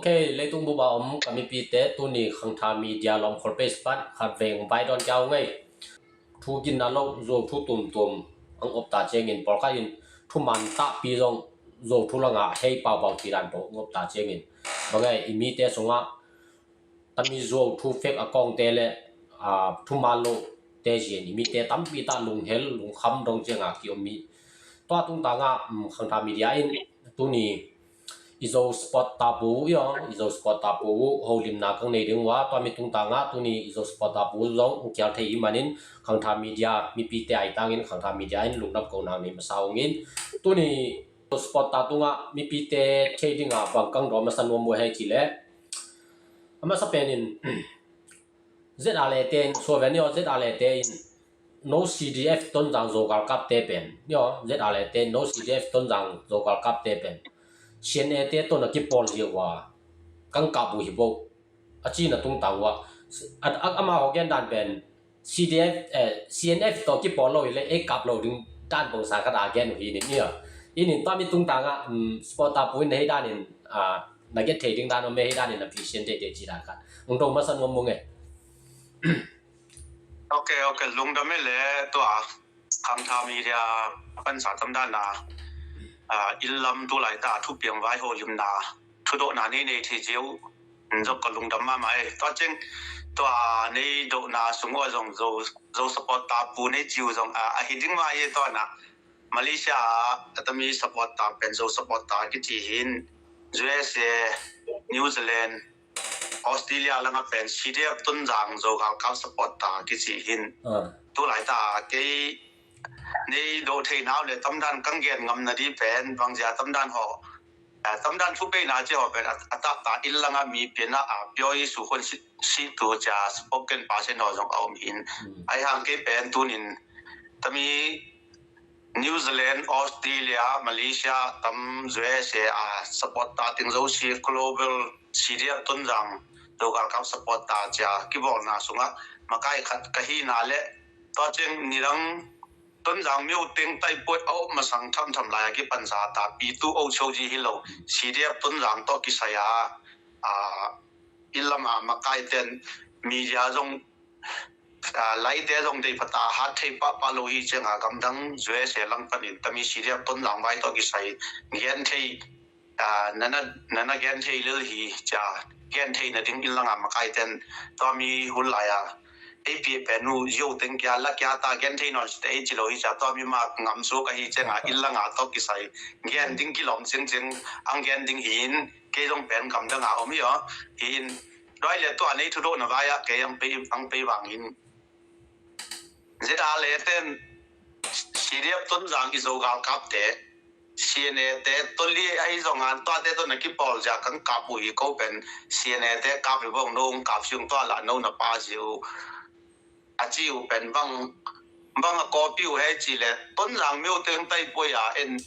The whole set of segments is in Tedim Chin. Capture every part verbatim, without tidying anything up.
Ok, leitung bup a om ka mipite, tuni Khangtha Media lawmkholh page pan khat veng vai dawn kiau ngei. Thu ginna lo, Zo thu tumtum ang op ta ciangin, pawlkhat in thuman tahpi zong Zo thu langah hei paupau ci dan pawh ang op ta ciangin, bang e, i mite sungah tami Zo thu fek a kawngte le, aa, thuman lo te zin i mite tampi tah lunghel lungkham dong cianga ki om hi. Tua tungtanga, um, Khangtha Media in tuni i Zo support ta pu uh, i Zo support ta pu uh holimna kang nei ding uh a, tua mi tungtanga tuni i Zo support ta pu uh zong kial thei i manin Khangtha Media mipite ai tangin Khangtha Media in lungdam ko nang nei masa ungin, tuni Zo support ta tunga mipite thei dinga bang kang daw masa nuam uh hei ci le, a masa penin Z R A te in suaven ni aw, Z R A te in no C D F Tonzang Zo galkapte pen ni aw, Z R A te no C D F Tonzang Zo galkapte pen C N A te tawh na kipawl zia uh a kang kap uh hi bo a cina tungtang uh a, a, a, ama ho gen dan pen C D F, eh, C N F tawh kipawl lo hi le ei kap lo ding dan bangsa khat a gen uh hi ni ni aw. Inin tua mi tungtanga, um, support ta pu in hei danin, ah, na get thei ding dan om e, hei danin na phisian thei thei ci dan khat ung do masa nuam ung e. Ok, ok, lungdam e le tua Khangtha Media pansa tam dana, ah, inn lam tu laita thupiang vai holimna thudokna nei nei thei ziau zok ka lungdam mahmah e. Tua ciang tua nei dokna sung uh a zong Zo, Zo support ta pu nei ciu zong, ah, a hi ding mah e tua na Malaysia a tami support ta pen Zo support ta kici hin, U S A, New Zealand, Australia langa pen C D F Tonzang Zo galkap support ta kici hin. Ah. Tu laita kei nei do thei nau le tamdan kang gen ngam na di pen bangzia tamdan ho, eh, tamdan thupeina ci ho pen a, a takta inn langa mi piana a pioi su khon si, si tu cia spoken person ho zong a om hin. Hmm. Ai hang kei pen tunin tami New Zealand, Australia, Malaysia, tam U S A a support ta ting Zo si global C D F Tonzang Zo galkap support ta cia kibawlna sungah makai khat ka hina le tua ciang nidang Tonzang myo teng taipuai a op masang thamtham lai a kipansa ta pi tu o cho ji hi lo C D F Tonzang tawh kisai a, a, inn lama makai ten media zong, ah, laite zong dei phata hat thei pahpah lo hi cianga gamdang U S A lang panin tami C D F Tonzang vai tawh kisai gen thei, ah, nana, nana gen thei lel hi cia gen thei na ding inn langa makai ten tua mi hun lai a ei pi pen u yo teng kia la kia ta gen thei nawn site ei ci lo hi cia tua mi ma ngam suak ahi cianga inn langa tawh kisai gen ding kilawm ciangciang ang gen ding hin kei zong pen gamdanga om hi aw. Hin Doi le tua nei thudokna vai ah kei ang pei, ang pei vangin Z R A ten C D F Tonzang i Zo galkapte C N A te Tonli ahi zongan tuate tawh na kipawl zia kang kap uh hi ko pen C N A te kap hi bong no kap siung tua lah no na pa ziu a ci uh pen bang, bang a kawpi uh hei ci le Tonzang myo teng taipuai a en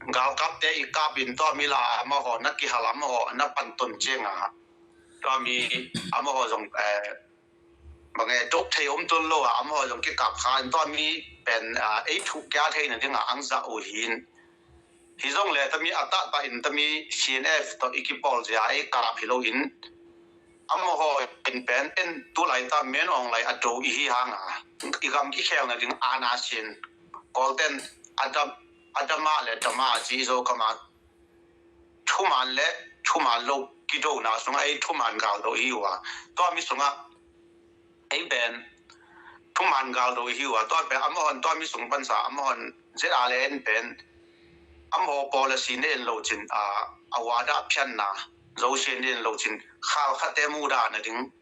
galkapte i kap in tua mi la amaho na kihal amaho na panton cianga tua mi amaho zong, eh, bang e dok thei om tun lo a amaho zong kikap kha in tua mi pen, ah, ei thuk kia thei na dinga ang zah uh hin. Hi zong le tami a taktak in tami C N F tawh i kipawl zia ei kap hi lo in amaho in pen en tu lai ta men ong lai a do i hi hanga i gam kikhel na ding ana sin Kawlten a dam, a dama le dama ci zo kama thuman le thuman lo kidona sungah ei thuman gal do i hi uh a tua mi sungah ei pen thuman gal do i hi uh a tua pen amahon tua mi sung pansa amahon Z R A en pen amaho policy ne en lo cin a, a wada phianna Zo si en ne en lo cin khal khate muda na ding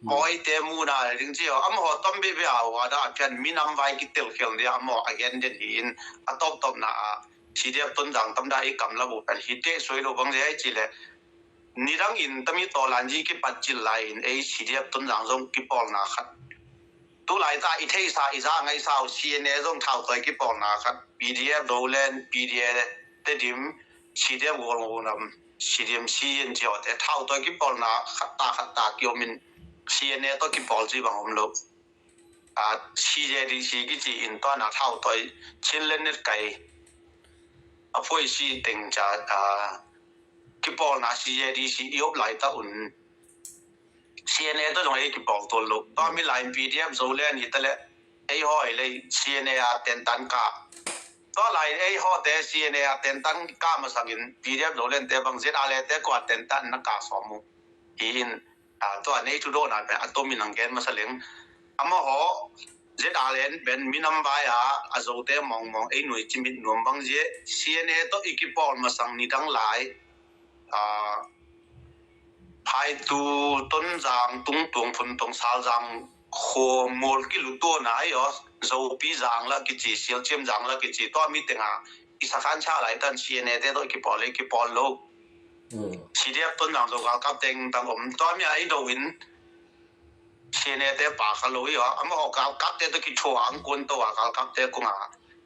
Mawite muhna le ding ci aw, amaho tom bebe a wada a pian minam vai kitel khel dia amaho a gen den hi in a tawptawpna a C D F Tonzang tamda i kamla bu pen hi teh suai lo bang zia i ci le nidang in tami tawlan ji kipat cil lai in ei C D F Tonzang zong kipawlna khat. Tulai ta i theisa i za ngaisa uh C N A zong thautawi kipawlna khat P D F Zoland P D A Tedim C D F Gualngulam C D M C in ci awte thautawi kipawlna khat ta khat ta kiom in C N A tawh kipawl ci bang om lo. C J D C kici in tuana thautawi Chinland Net kai a phuaisi teng ca kipawlna C J D C i op laitak un C N A tawh zong ei kipawl tuan lo. Tua mi lai in P D F Zoland hi ta leh ei hawi lei C N A a tentan ka. Tua lai in ei hawte C N A a tentan ka masangin P D F Zoland te bang Z R A te kua tentan na ka sawm uh. Hi in, ah, tua nei thudawhna pen a tomin ang gen masa leng. Amahaw Z R A pen minam vai a, a Zote mawngmawng ei nuai cimit nuam bang zia C N A tawh i kipawl masang nidang lai. Ah, Phaitu, Tonzang, Tungtuang, Phuntong, Salzang, Khuamual kilutuana ai aw, Zopi Zang la kici, Sialciam Zang la kici, tua mi tenga i sakhan cha lai tan C N A te tawh i kipawl, i kipawl lo. C D F Tonzang Zo galkap teng tang om, tua mi a i do in C N A te pa kha lo i aw, amahaw galkap te tawh kithua ang kuan to a galkap te kunga,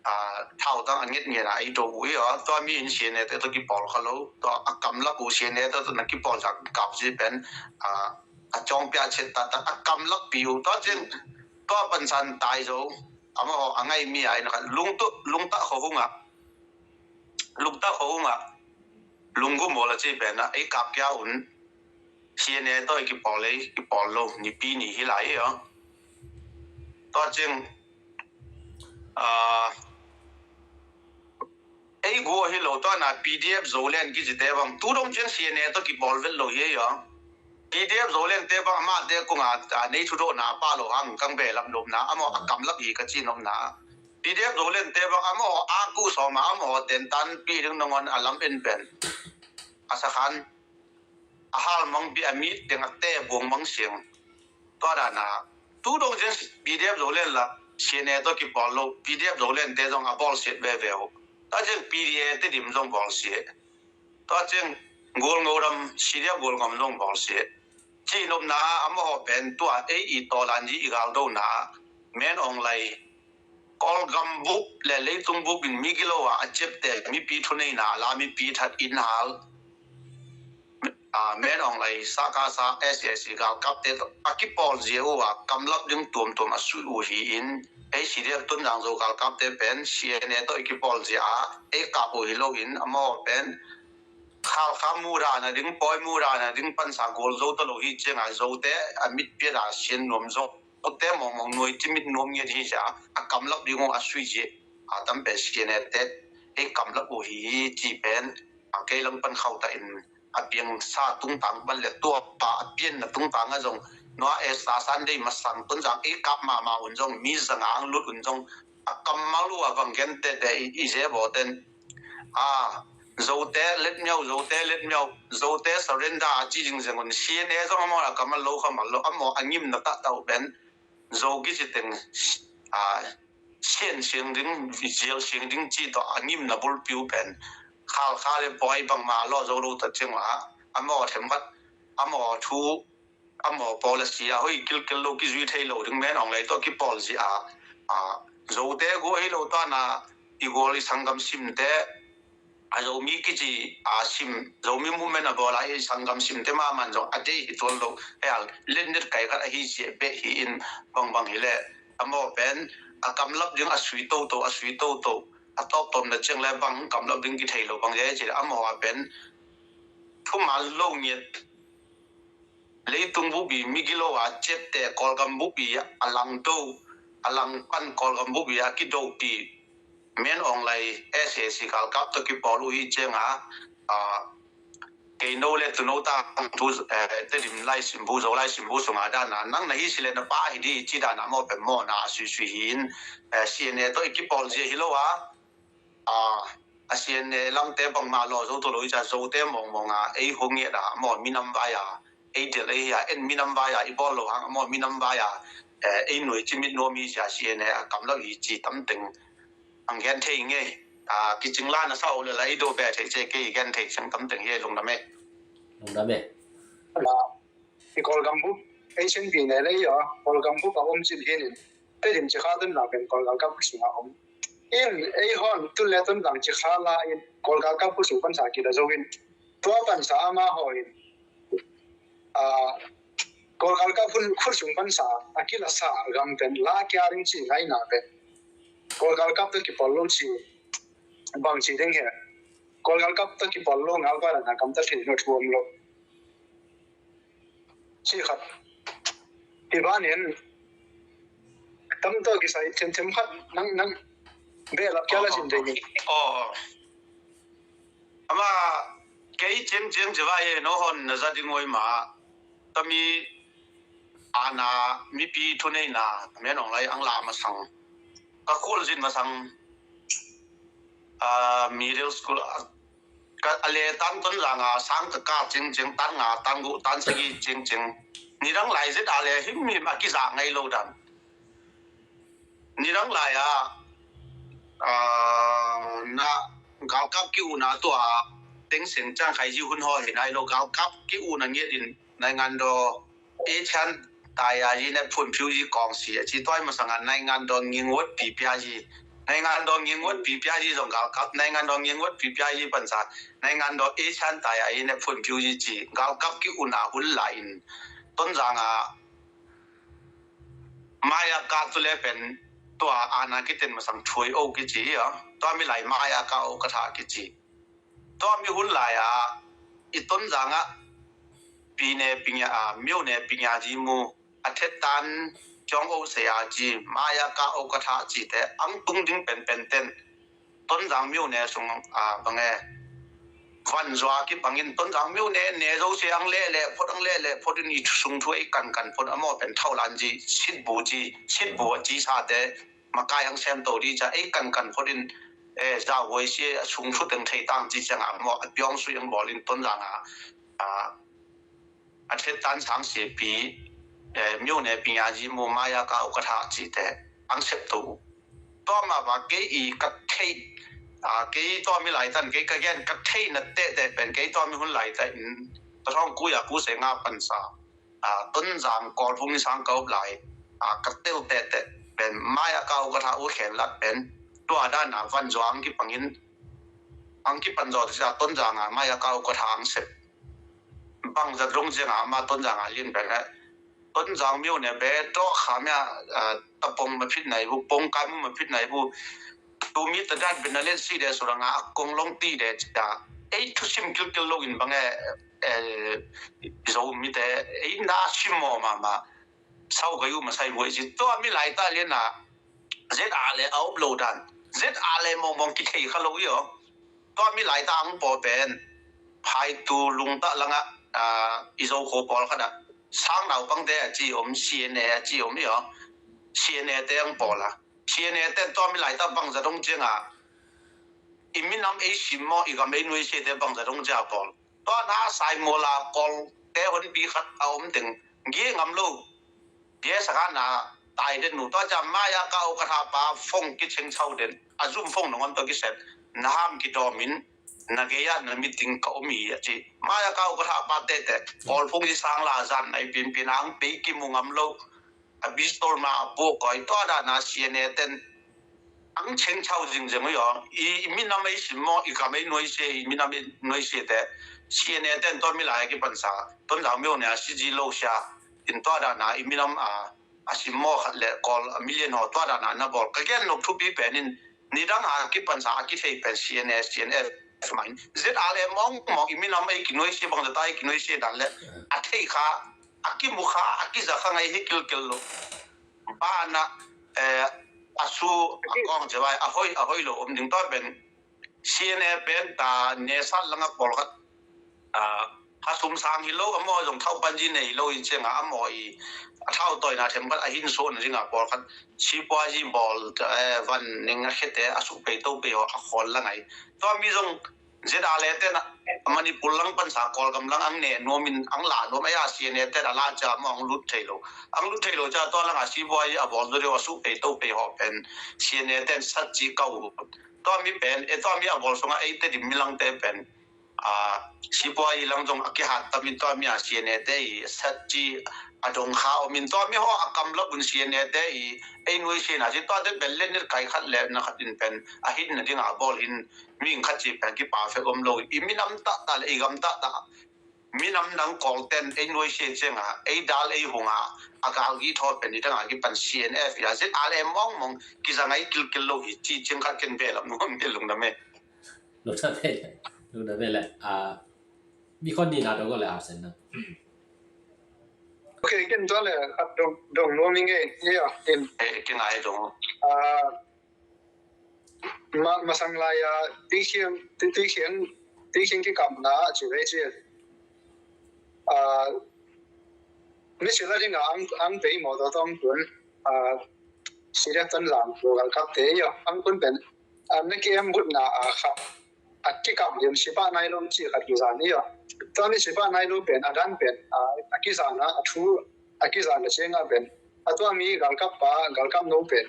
ah, thau tang a nget ngen a i do u i aw, tua mi in C N A te tawh kipawl kha lo, tua a kamlak u C N A te tawh na kipawl zak kap zi pen, ah, a cawng pia chet ta ta a kamlak pi u, tua cin, tua pansan tai zo, amahaw a ngai mi a in khat, lungtu, lungta kho hunga, lungta kho hunga, lunggu mawl a ci pen a, ei kap kia un, C N A tawh i kipawl ei, kipawl lo, nipi ni hi lai i aw. Tua cin, ah, ei gu hi lo tua na P D F Zoland kici te bang, tu dong cin C N A tawh kipawl vet lo hi i aw. P D F Zoland te bang amate kunga, ah, nei thudawhna pa lo hang kang be lam lopna, amaw a kamlak hi ka ci nopna. P D F Zoland te bang amaw a ku sawma, amaw tentan pi ding nangon a lam en pen. A sakhan. A hal mang pi a mit ding a te buang mang siang. Tua dana. Tu dong cin P D F Zoland la C N A tawh kipawl lo, P D F Zoland te zong a bawl siat veve uh. Tua cin P D A te dim zong bawl siat. Tua cin Gualngo ram, C D F Gualngo zong bawl siat. Ci nopna a, amahaw pen tua ei i tawlan zi i galdona a, Men Aung Hlaing, Kawlgam bup le leitung bup in migilo a, a ciapte mipi thuneina a la mipi that in hal. Ah, Men Aung Hlaing, Sakasa, S A C galkapte tawh a kipawl zia uh a, kamlap ding tuamtuam a sui uh hi in, ei C D F Tonzang Zo galkapte pen C N A tawh i kipawl zia a, ei kap uh hi lo in, amaw pen Khalkha mudana ding, pawi mudana ding pansa gual zo ta lo hi cianga, Zote a mitpiat a sian nuam zo, Zote mawngmawng nuai cimit nuam ngiat hi cia, a kamlap ding uh a sui zia, a tam pen C N A te ei kamlap uh hi ci pen, a kei lam pan khauh ta in, a piangsa tungtang pan le tua pa a pianna tungtang a zong, nua e sa Sunday masang Tonzang ei kap mahmah un zong, mi zanga ang lut un zong, a kammal uh a bang gente te i, i ze bo ten, a, Zote let miau, Zote let miau, Zote surrender a ci zingzeng un, C N A zong amaw a kammal lo khamal lo, amaw a ngimna tahtah uh pen, Zo kici teng, a, sian siang ding, zial siang ding ci tawh a ngimna bulpi uh pen, Khalkha le pawi bangmah a lawh zo lo ta ciang uh a, amaw themkhat, amaw thu, amaw policy a hoi kilkel lo, kizui thei lo ding, Men Aung Hlaing tawh kipawl zia a, a, Zote gual hi lo tuana, i gual i sanggam simte, a Zomi kici a sim, Zomi movement a bawl a i sanggam simte mahmah zong a deih hi tuan lo, hei a letnet kai khat ahi zia beh hi in bangbang hi leh, amaw pen a kamlap ding a sui toto, a sui toto, a tawptawpna ciang le bang kamlap ding kithei lo bang zia ci leh, amaw a pen thuman lo ngiat. Leitung bupi migilo a ciapte Kawlgam bupi a langdo, a langpan Kawlgam bupi a kidopi, Men Aung Hlaing S A C galkap tawh kipawl uh hi cianga, a, kei no le tuno tangthu, eh, Tedim laisimbu, Zo laisimbu sunga dana, nang na hi si le na pa hi di ci dana maw pen mawna a suisui hi in, eh, C N A tawh i kipawl zia hi lo a, a, a C N A lamte bangmah lawh zo to lo i ca, Zote mawngmawng a, ei hong ngiat a, maw minam vai a, ei del ei hi a, en minam vai a, i bawl lo hang, maw minam vai a, eh, ei nuai cimit nuam hi cia, C N A a kamlap hi ci tamteng ang gen thei ngei, a, kicing la na sa uh le la i do be thei cia, kei gen thei siang tamteng hi lungdam e. Lungdam e. I Kawlgam bup, ei sin pi ne lei aw, Kawlgam bup a om cin hi nin, Tedim Cikha Tonzang pen Kawlgal kap sunga om. In, ei hon, tun le Tonzang Cikha la in, Kawlgal kap khut sung pansa kila zo in, tua pansa amahaw in, a, Kawlgal kap khut, khut sung pansa a kila sa gam pen, la kia ding ci ngaina pen, Kawlgal kap tawh kipawl lo ci, bang ci ding he. Kawl galkap tawh kipawl lo, ngal pa dan a gamta thei lo thu om lo. Ci khat. Hi banin tam tawh kisai themthem khat nang nang behlap kia la sin dei ni. Aw. Ama kei ciangciang ci vai e, no hon na za ding oi ma. Tami ana mipi thuneina men ong lai ang la masang. Ka khul zin masang. A, middle school a, ka a le tan Tonzang a sang ka ka ciangciang tan nga tan gu tan sagi ciangciang. Nidang lai zet a le him him a kiza ngai lo dan. Nidang lai a, a, na galkap ki una tua teng seng ciang khai ji hun ho hi nai lo galkap ki una ngiat in naingan do e chan tai a ji ne phun phiu ji kong si a ci tuai masang a naingan do nging wot pi pia ji. Naingan do nging wot pi pia ji zong galkap naingan do nging wot pi pia ji pansa naingan do e chan tai a ji ne phun phiu ji ci galkap ki una hun lai in Tonzang a Maya ka tu le pen tua ana kiten masang thui o kici a. Tua mi lai Maya ka o ka tha kici. Tua mi hun lai a i Tonzang a pi ne pi nya a miu ne pi nya ji mu a thet tan ciong o se a ci Maya ka o ka tha ci te ang tung ding pen pen ten. Tonzang miu ne sung a bang e van zua ki pangin Tonzang miu ne ne zo se ang le le phot ang le le phot in i sung thu ei kan kan phot a mo pen thau lan ji sit bu ji sit bu a ci sa te makai ang sem to di ca ei kan kan phot in e za huai si a sung thu teng thei tang ci ciang a mo a piong sui ang bol in Tonzang a a a thet tan sang si pi e miu ne pi nya ji mu Maya ka o ka tha ci te ang sep to. Tua ma ba kei i ka thei a kei tua mi lai tan kei ka gen ka thei na te te pen kei tua mi hun lai ta in ta thong ku ya ku se nga pansa a Tonzang Kawl phung ni sang ka up lai a ka tel te te pen Maya ka o ka tha u khen lat pen tua dan a van zua ang ki pangin ang ki pan zua ta Tonzang a Maya ka o ka tha ang sep. Bangzat rong ziang a ma Tonzang a lin pen e Tonzang miu ne be to kha mia a pong ma phit nai bu pong kai mu ma phit nai bu tu mi ta dat ben na len si de su rang a kong long ti de ca ei thu sim kil kil lo in bang e e zo mi te ei na sim mo ma ma sau ka yu ma sai bu e si tua mi lai ta len a zet a le a op lo dan zet a le mong mong ki thei kha lo i o. Tua mi lai ta ang paw pen phai tu lungta langa a i zo kho pawl khat a sang nau pang te a ci om C N A a ci om i o. C N A te ang pawl a C N A ten tua mi lai ta bang za dong ciang a i minam ei sim mo i gam ei nuai se te bang za dong ciang a pawl tua na sai mo la kol te hon pi khat a om teng gi ngam lo. Bia sakha na tai den nu tua ca Maya ka o ka tha pa phone ki cheng chau den a zum phone nong on to ki set na ham ki dom in na gei a na meeting ka om hi a ci Maya ka o ka tha pa te te kol phone ki sang la zan nai pin pin ang pe ki mu ngam lo a bistol ma a pu koi tua da na C N A ten ang cheng chau zing zing ui o i minam ei sim mo i kam ei nuai se i minam ei nuai se te C N A ten tua mi lai ki pan sa ton zang mi o ne a si ji lo sia in tua da na i minam a a sim maw khat le kawl a million haw tua dan a na bawl ka gen nop thupi pen in nidang a kipansa a kithei pen C N A, C N F mah in Z R A mawngmawng i minam ei kinuai sia bangzata ei kinuai sia dan le a thei kha a kimu kha a kiza kha ngai hi kilkil lo. Banah a su a kawng cevai a hoi a hoi lo om ding tua pen C N A pen ta nesat langa pawlkhat a sum sang hi lo a maw zong thau panji nei lo in cianga a maw i a thau tawina themkhat a hin suahna dinga pawlkhat sipuaji bawl van ning a khete a suh pei to pei haw a khawl la ngai. Tua mi zong Z R A le tena Manipur lang pansa Kawlgam lang ang ne nuam in ang la nuam ei a C N A tena la ca maw ang lut thei lo ang lut thei lo ca tua langa sipuaji a bawl zo deuh a suh pei to pei haw pen C N A ten sat ci kau tua mi pen e tua mi a bawl sunga eite dim milangte pen a sipuaji lang zong a kihat tamin tua mi a C N A te i sat ci a dong kha omin tua mi haw a kam labun C N A te i ei nuai sina ci tua te pen le nit kai khat le na khat in pen a hitna dinga a bawl hin ming khat ci pen kipa fek om lo i minam tahtah le i gam tahtah minam dang kawlten ei nuai sia cianga ei dal ei hunga a galgi thaw pen i danga kipan C N F i a Z R A mawngmawng kiza ngai kilkil lo hi ci ciang khat ken behlap nuam hi lungdam e. Lo sa thei. Nuna ve le, a, mi khon ni na dong le a sen na. Okay, ken tua le a dong dong lo mi nge, ya, ken. Eh, ken ai dong. A, ma, masang lai a, ti khiang, ti, ti khiang, ti khiang ki kam na, ci ve ci. A, mi si la ding a ang, ang pei mo to tong kun. A, si le tan lang, lo gal kap te, ya, ang kun pen. A, ne ki em but na, a, kap. A kikap liam sipa nai lo ci khat kizan hi a. Tua mi sipa nai lo pen, a dan pen, a, a kizan a, a thu, a kizan a ciang a pen. A tua mi galkap pa, galkap no pen.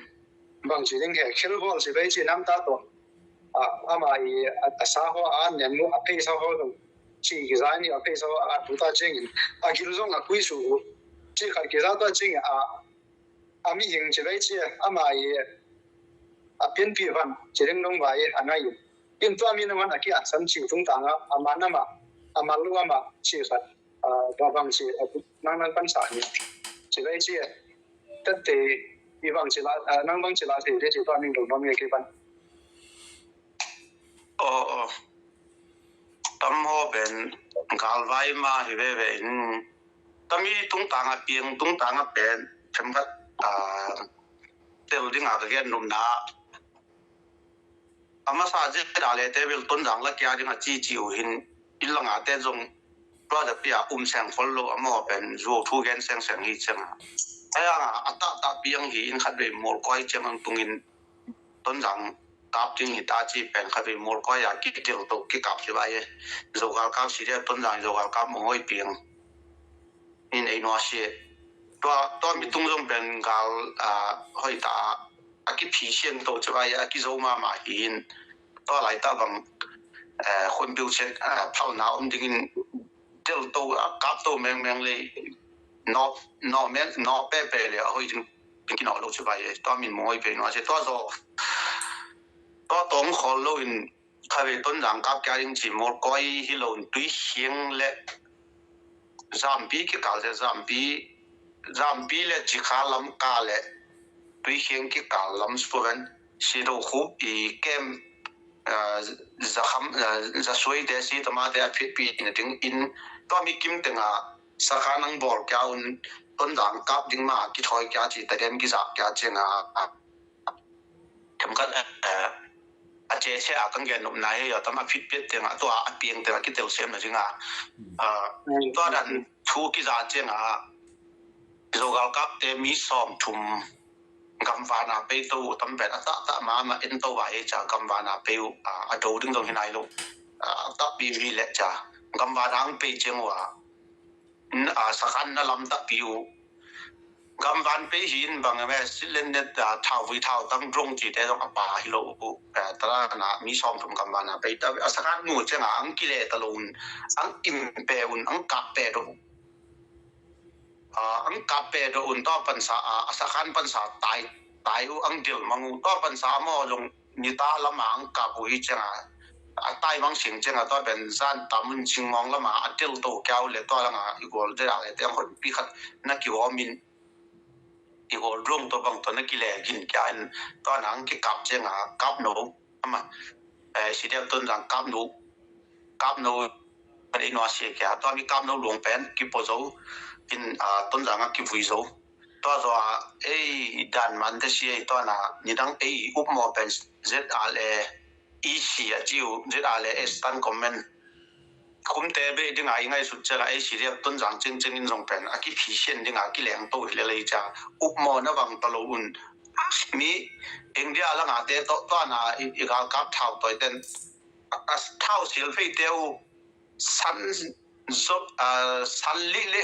Bang ci ding he, khel bol si bai ci nam ta to. A, ama i, a, a sa ho, a nen mu, a pei sa ho lo. Ci kizan hi, a pei sa ho, a tu ta ciang in. A gil zong a kui su. Ci khat kizan tua ciang a, a mihing ci bai ci, ama i a pianpih van ci ding nong vai a ngai in. Kin tua mi na man a ki a san ci tung tang a, a man ama, a man lu ama ci khat, a, ba bang ci, a, nang nang pan sa ni. Ci bai ci, tat te, i bang ci la, a, nang bang ci la te, te ci tua mi dong nong ye ki pan. Oh, oh. Tam ho pen galvai ma hi veve in. Tami tungtang a piang, tungtang a pen, themkhat, a, tel ding a ka gen nopna. A masa zia da le te bel Tonzang la kia ding a ci ci uh hin, i langa te zong tua da pia um seng khol lo a maw pen zuau thu gen seng seng hi ciang a. Ai ang a, a ta ta piang hi in khat vei mual koi ciang ang tungin Tonzang kap ding hi ta ci pen khat vei mual koi a ki tel to ki kap ci bai e. Zogal kap si dia Tonzang zogal kap mong hoi piang. In ei nua si. Tua, tua mi tung zong pen gal, a, hoi ta a ki phi sian to ci bai a ki zo ma ma hi in. Tua lai ta bang, eh, hun biu sian, eh, phal na om ding in tel to, a, kap to meng meng le. No, no meng, no pe pe le a hoi ding. Pin ki no lo ci bai e. Tua min mong hoi pe nua si. Tua zo. Tua tong khol lo in khat vei Tonzang kap kia ding ci mual koi hi lo in Tuikhiang le Zampi kikal le Zampi, Zampi le Cikha lam ka le Tuikhiang kikal lam suven Sido Khup i kem, a, Zakham, a, Zasui te si tama te a phitpi na ding in tua mi kim tenga sakha nang bol kia un Tonzang kap ding ma kithoi kia ci ta den kizak kia ciang a, a, themkhat, eh, a ce se a kan gen nopna hi a tam a phit piat teng a tua a piang teng a kitel sem na ding a. Ah, tua dan thu kiza ciang a Zogal kap te mi sawm thum gamvana pei to tam pen a ta ta ma ma en to va e ca gamvana pei u, ah, a do ding dong hi nai lo. Ah, ta pi mi le ca gamvana ang pei ciang u a. N-, a, sakhan na lam takpi uh. Gamvan pei hi in bang em e, silen net, a, thau vui thau tang drong ci te zong a pa hi lo uh. A, tala na mi sawm thum gamvan a pei ta, a sakhan nu ciang a ang kile ta lo un, ang im pe un, ang kap pe do. A, ang kap pe do un, tua pansa, a, a sakhan pansa tai, tai uh, ang dil mang uh, tua pansa maw zong nita lamah ang kap uh hi ciangah, a taimang sing ciangah tua pen zan tamun singmawng lamah a tel to kia uh le tua langah i gual dedah le teng honpi khat na kiwawmin i gual ruang tua bang tua na kile gin kia in tua nang kikap ciangah kap no ama, eh, sidiak tun zang kap no, kap no a dei nua sia kia tua mi kap no luang pen kipo zo in, ah, tun zang a kivui zo. Tua zaw a ei dan man te sia i tua na nidang ei upmaw pen Z R le E C a ci uh, Z R le Eastern Command. Kumte beh dinga i ngaihsut ciangah ei sidiak tun zang ciangciang in zong pen a kiphisian dinga kileng to hi lelei cia upmaw na bang ta lo un. Ah, mi India langah te tawh tua na i, i galkap thau tawi ten a, a thau sil phei te uh san zop, a, san lih le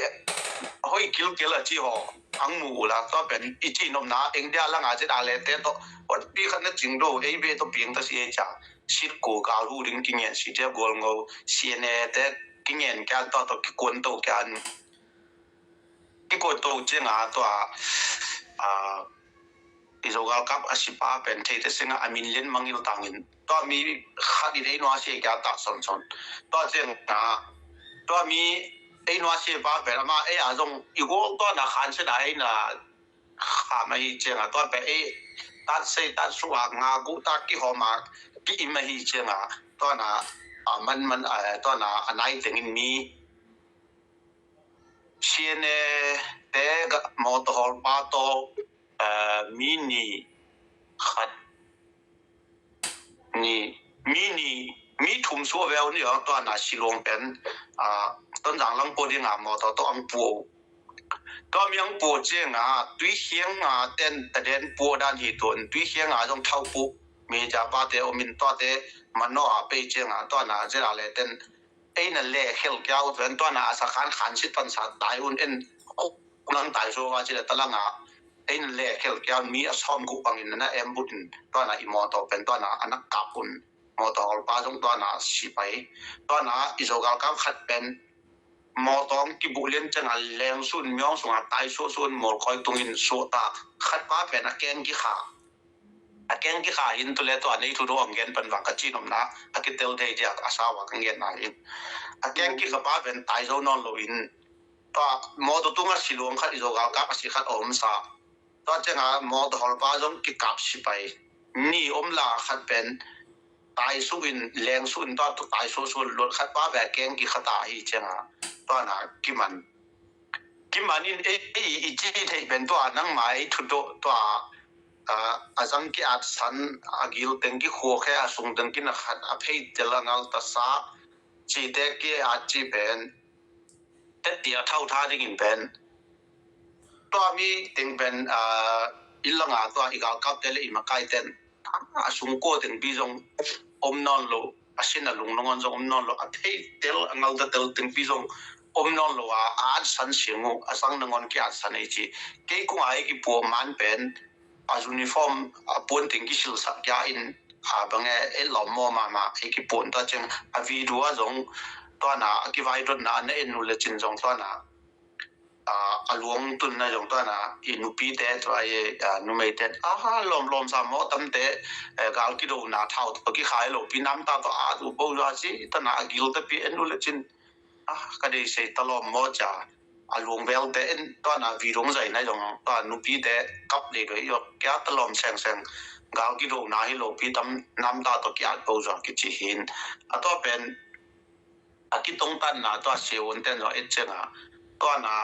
hoi kilkel a ci haw ang mu ula tua pen i ci nopna India langa zet a le te tawh hotpi khat na cing do ei be tawh piang ta si ei ca sit ko gal hu ding kingen si tia gual ngo C N A te kingen kian tua tawh kikuan to kian kikuan to cianga tua, a, i Zogal kap a sipa pen theite singa a min len mangil tangin tua mi khat i dei nua sia kia tak sonson tua cianga tua mi ei nua sia pa pen ama ei a zong i gol tua na khan sena ei na kham ahi cianga tua pen ei tat sei tat su a nga gu ta kihawm a ki im ahi cianga tua na a man man, eh, tua na a nai tengin mi C N A te ga mawtaw hawlpa tawh, eh, mi nih khat nih mi nih mi thum suah veu ni aw, tua na Siluang pen, ah, Tonzang lam pua ding a mawtaw tawh ang pua uh. Tua mi ang pua ciang a Tuikhiang a ten taden pua dan hi tuan, Tuikhiang a zong thau pua mi tia pate om in tuate manawh a pei ciang a tua na zia le ten ei na le khel kiau tuan tua na a sakhan khan sit pan sa tai un en nang tai so a ci le talang a ei na le khel kiau mi a sawm guh bangin na em but in tua na i mawtaw pen tua na a nak kap un mawtaw hawlpa zong tua na si pai. Tua na i Zo galkap khat pen mawtaw ang kibuh lian ciang a leng sun miawng sung a tai suah sun mawlkawi tungin suah ta khat pa pen a keng kikha a keng kikha hin tu le tua nei thu do ang gen pan vang ka cin om na a kitel thei dia a sau a ka gen na hin a keng kikha pa pen tai zo nawn lo in tua mawtaw tung a Siluang khat i Zo galkap a si khat a om sa. Tua ciang a mawtaw hawlpa zong kikap si pai ni om la khat pen tai su in leng su in tua tu tai su su luat khat pa ve keng kikha ta hi ciang a tua na kiman kiman in ei i ci thei pen tua nang ma ei thu do tua a zang ki at san a gil teng ki khua khe a sung teng ki na khat a phei tel a ngal ta sa ci te ki at ci pen tet ti a thau tha ding in pen tua mi teng pen, ah, i langa tua i galkap te le i makai ten a sung ko teng pi zong om nawn lo a sin a lung nangon zong om nawn lo a phei tel a ngal ta tel teng pi zong om nawn lo a a at san siang uh a sang nangon ki at san ei ci kei kung a ei ki pua man pen a uniform a puan teng kisilsak kia in a bang e e lawm maw mama e kipuan ta ceng a video a zong tua na a kivai dot na na en nu le cin zong tua na a luang tun na zong tua na i nupi te tua e numei te a lawm lawm sa maw tam te gal kido na thau to kikhai lo pi nam ta to a tu bo a ci ta na a gil ta pi en nu le cin a ka dei sei ta lawm maw ca a luang vel te en tua na vi dong zai na zong tua nupi te kap le do i kia ta lawm seng seng gal kido na hi lo pi tam nam ta to kia bo zong ki ci hin a tua pen a kitong tan na tua siun ten zong et ceng a tua na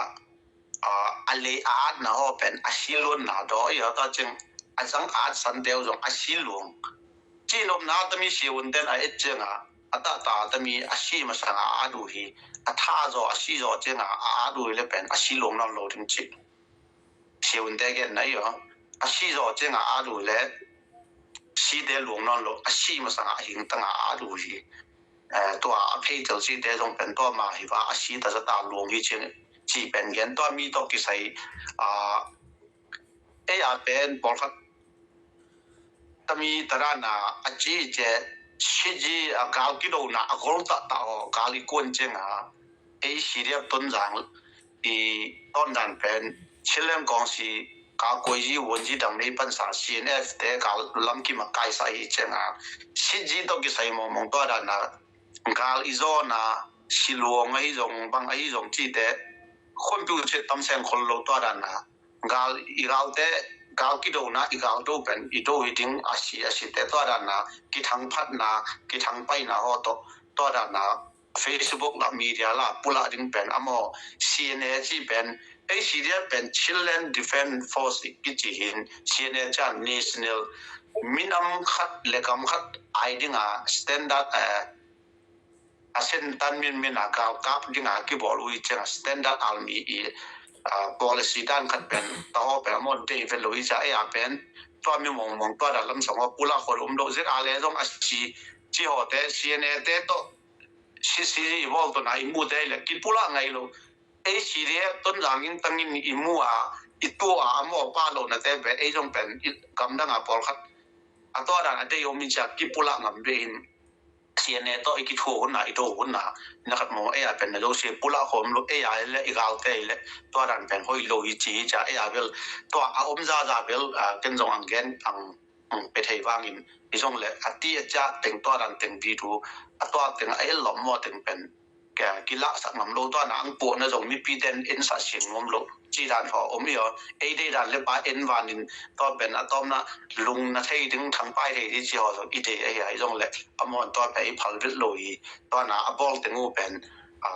a lei a at na ho pen a si luan na do i a tua ceng a zang at san teu zong a si luang ci nop na ta mi siun ten a et ceng a a ta ta ta mi a si masang a a du hi a tha zo a si zo ceng a a a du hi le pen a si luang nawn lo ding ci siun te gen na i a si zo ceng a a du le si te luang nawn lo a si masang a hing tang a a du hi tua a phei tel si te zong pen tua ma hi va a si ta za ta luang hi ceng ci pen gen tua mi to kisai a ei a pen pawlkhat tami tarana a ci ce siji a gal kidona a gol ta ta o gal i kuan ceng a ei siriap Tonzang i Tonzang pen Chinland Council ka kuai ji won ji dang nei pansa C N F te gal lam ki makai sa hi ceng a siji to kisai mong mong to dana gal i zona siluang ahi zong bang ahi zong ci te khon piu chet tam seng khol lo to dana gal i galte gal kidona i gal do pen i do hi ding a si a si te tua dana kithang phatna kithang paina ho to tua dana Facebook la media la pula ding pen amo C N A ci pen ei si dia pen Chinland Defense Force ki ci hin C N A chan national minam khat le kam khat ai dinga standard eh, a sen tan min min a gal kap ding a kibol ui ceng a standard army i policy dan khat pen taho pen mo dei vel lo i ca ei a pen tua mi mong mong tua da lam song ho pula khol um lo zet a le zong a si ci ho te C N A te to si si i bol to na i mu te le ki pula ngai lo ei si de ton lang in tang in i mu a i tu a mo pa lo na te pe ei zong pen i kam dang a pol khat a to dan a dei om i ca ki pula ngam de in C N A to i kithuah hun na i do hun na na khat maw ei a pen na do si pula khom lo ei a le i gal te le tua dan pen hoi lo i ci i ca ei a bel tua a om za za bel ken zong ang gen ang ang pe thei vangin i zong le a ti a ca teng tua dan teng di tu a tua teng a el lom maw teng pen kilahsak ngam lo, tua na ang puahna zong mipi ten ensak sing nuam lo ci dan haw om hi aw. Ei dei dan le pa en vanin tua pen a tawpna lung na thei ding, thangpai thei ding ci haw zong i dei ahi a, hi zong le a mawn tua pen i phal vet lo hi. Tua na a bawl teng uh pen, a,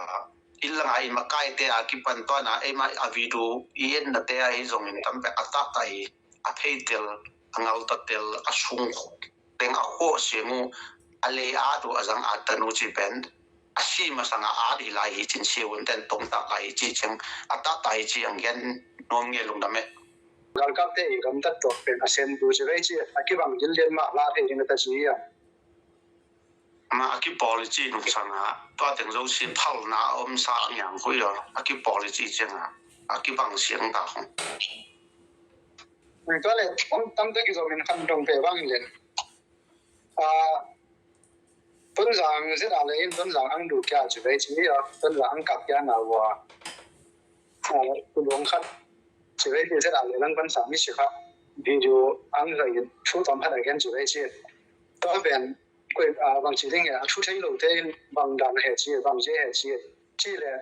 i langa i makaite a kipan tua na eima a video i ennate ahi zongin tam pen a taktak hi, a pheitel, a ngaltatel, a sung teng a khuah sing uh, a lei at uh, a zang at tan uh ci pen a si masang a at hi lai hi cin, si un ten tongtak lai hi ci ciang a taktak hi ci ang gen nuam nge lungdam e. Galkapte i gamtat tuak pen a sem tu ci vei ci a kibang gil lian mah la thei ding a ta ci hi a. Ama a kipawl i ci nungsang a tua teng zo si phalna a om sa ang yang hui a, a kipawl i ci ciang a a kibang siang ta hong. Tua le tam, tam tak i zo min khan dong pe bang len. A, Tonzang zet a le in Tonzang ang du kia ci vei ci a, Tonzang ang kap kia na wa. A, tu long khat ci vei ci zet a le lang ban sa mi si kha. Video ang zai in thu tom khat a gen ci vei ci. Tua pen koi, a, bang ci ding a thu thei lo te in bang dan he ci, bang ci he ci. Ci le,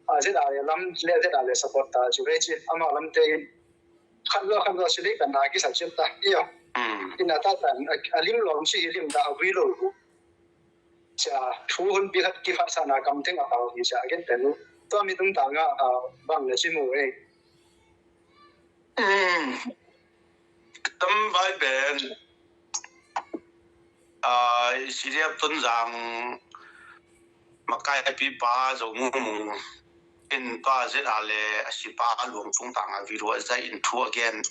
a, zet a le lam le zet a le support ta ci vei ci. Ama lam te in khat lo khat lo si lei kan na kisa cip ta i aw. Ina ta tan a lim lom si hi lim ta a vui lo. Cia thu hun pi khat ki khat sana kam teng a pau hi cia gen pen tua mi tung ta nga, a, bang le ci mu ei. Tam vai pen, a, i si liap Tonzang makai a pi pa zo mu mu in pa zet a le a si pa a luang tung ta nga video a zai in thu a gen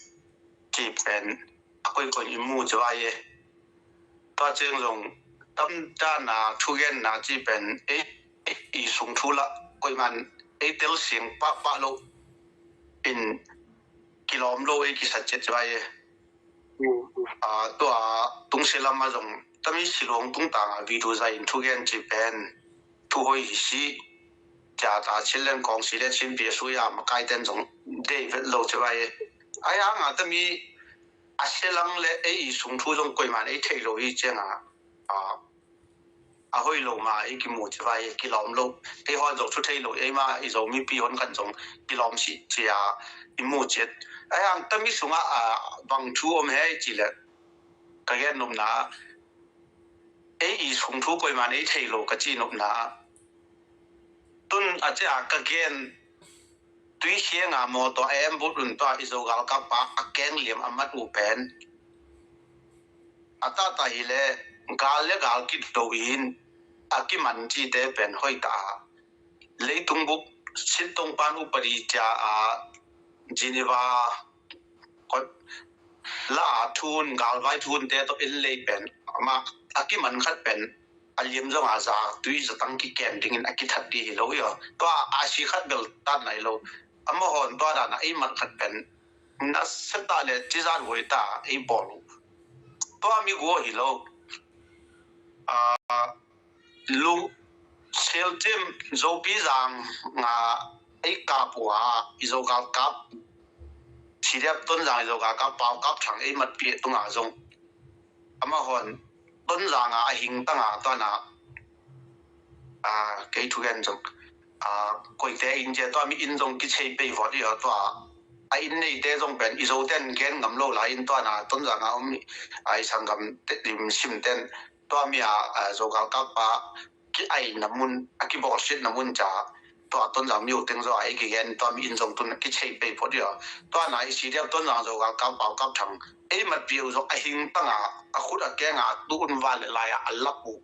ci pen a koi koi i mu ci vai e. Tua ciang zong tam ta na thu gen na ci pen ei, ei i sung thu la koi man ei tel sing pa pa lo in kilawm lo ei kisa ciat ci vai e. A, tua tungsi lam a zong tami silong tungtang a video zai in thugen ci pen thu hoi hi si. Cia ta Chin Leng Kawng si le Chin Pi a sui a makai ten zong dei vet lo ci vai e. Ai ang a tami a selang le ei i sung thu zong koiman ei thei lo hi ciang a, a, a hoi lo ma i kimu ci vai, kilawm lo. Ei hon zong thu thei lo, ei ma i Zomi pi hon kan zong kilawm si cia i mu ciat. Ai ang tami sunga, a, bang thu om hei ci le ka gen nopna, ei i sung thu koiman ei thei lo ka ci nopna. Tun a cia ka gen tui hianga mawtaw a em but un tua i Zogal kapa a keng liam a mat uh pen a tata hi le gal le gal kido in a kiman cite pen hoi ta a leitung buk sintong pan upadi cia a Geneva la a thun galvai thun te to in lei pen ama a kiman khat pen a liam zong a za tui zatang kikem dingin a kithat di hi lo i aw. Tua a si khat bel tan nai lo. Amahon tua dan a ei man khat pen na seta le tizan voi ta ei bawl uh. Tua mi gua hi lo. A, lu seltim Zopi zang nga ei kap uh a i Zogal kap. Sidiap Tonzang i Zogal kap pau kap thang ei matpi tunga zong amahon Tonzang a a hing tanga tua na, a, kei thugen zong, a, koite in cia tua mi in zong kichei pei vawt i aw tua a in neite zong pen i Zoten gen ngam lo lai in tua na Tonzang a om i, a, i sanggam te dim sim ten tua mi a, a, Zogal kapa ki aina mun, a kibawlsiatna mun ca tua Tonzang mi uh teng zaw a ei kigen tua mi in zong tun a kichei pei phot i aw. Tua na i Sidiap Tonzang Zogal kap pau kap thang ei matpi uh zong a hing tanga a khut a kenga tu un van le lai a a lap uh.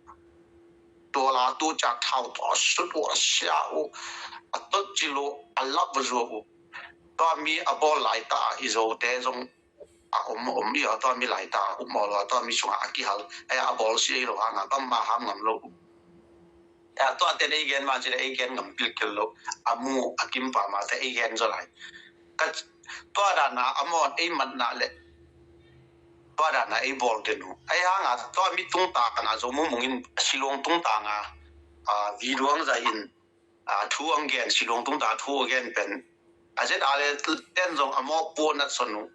Tua la tu ca thau tua sut uh a sia uh a tot cil uh a lap va zuak uh. Tua mi a bawl lai ta i Zote zong a om om i aw tua mi lai ta um aw lo tua mi sunga a kihal. Ei a bawl si ei lo hanga bang ma ham ngam lo. Ei a tua ten ei gen ma ci le ei gen ngam kilkil lo. A mu a kim pa ma te ei gen zaw lai. Ka tua dana a mawn ei matna le tua dana ei bawl den uh. Ei hanga tua mi tungta kana zo mumungin silong tungta nga, a, video ang za in a, thu ang gen, silong tungta thu a gen pen a zet a le ten zong a mawk puan nat son uh.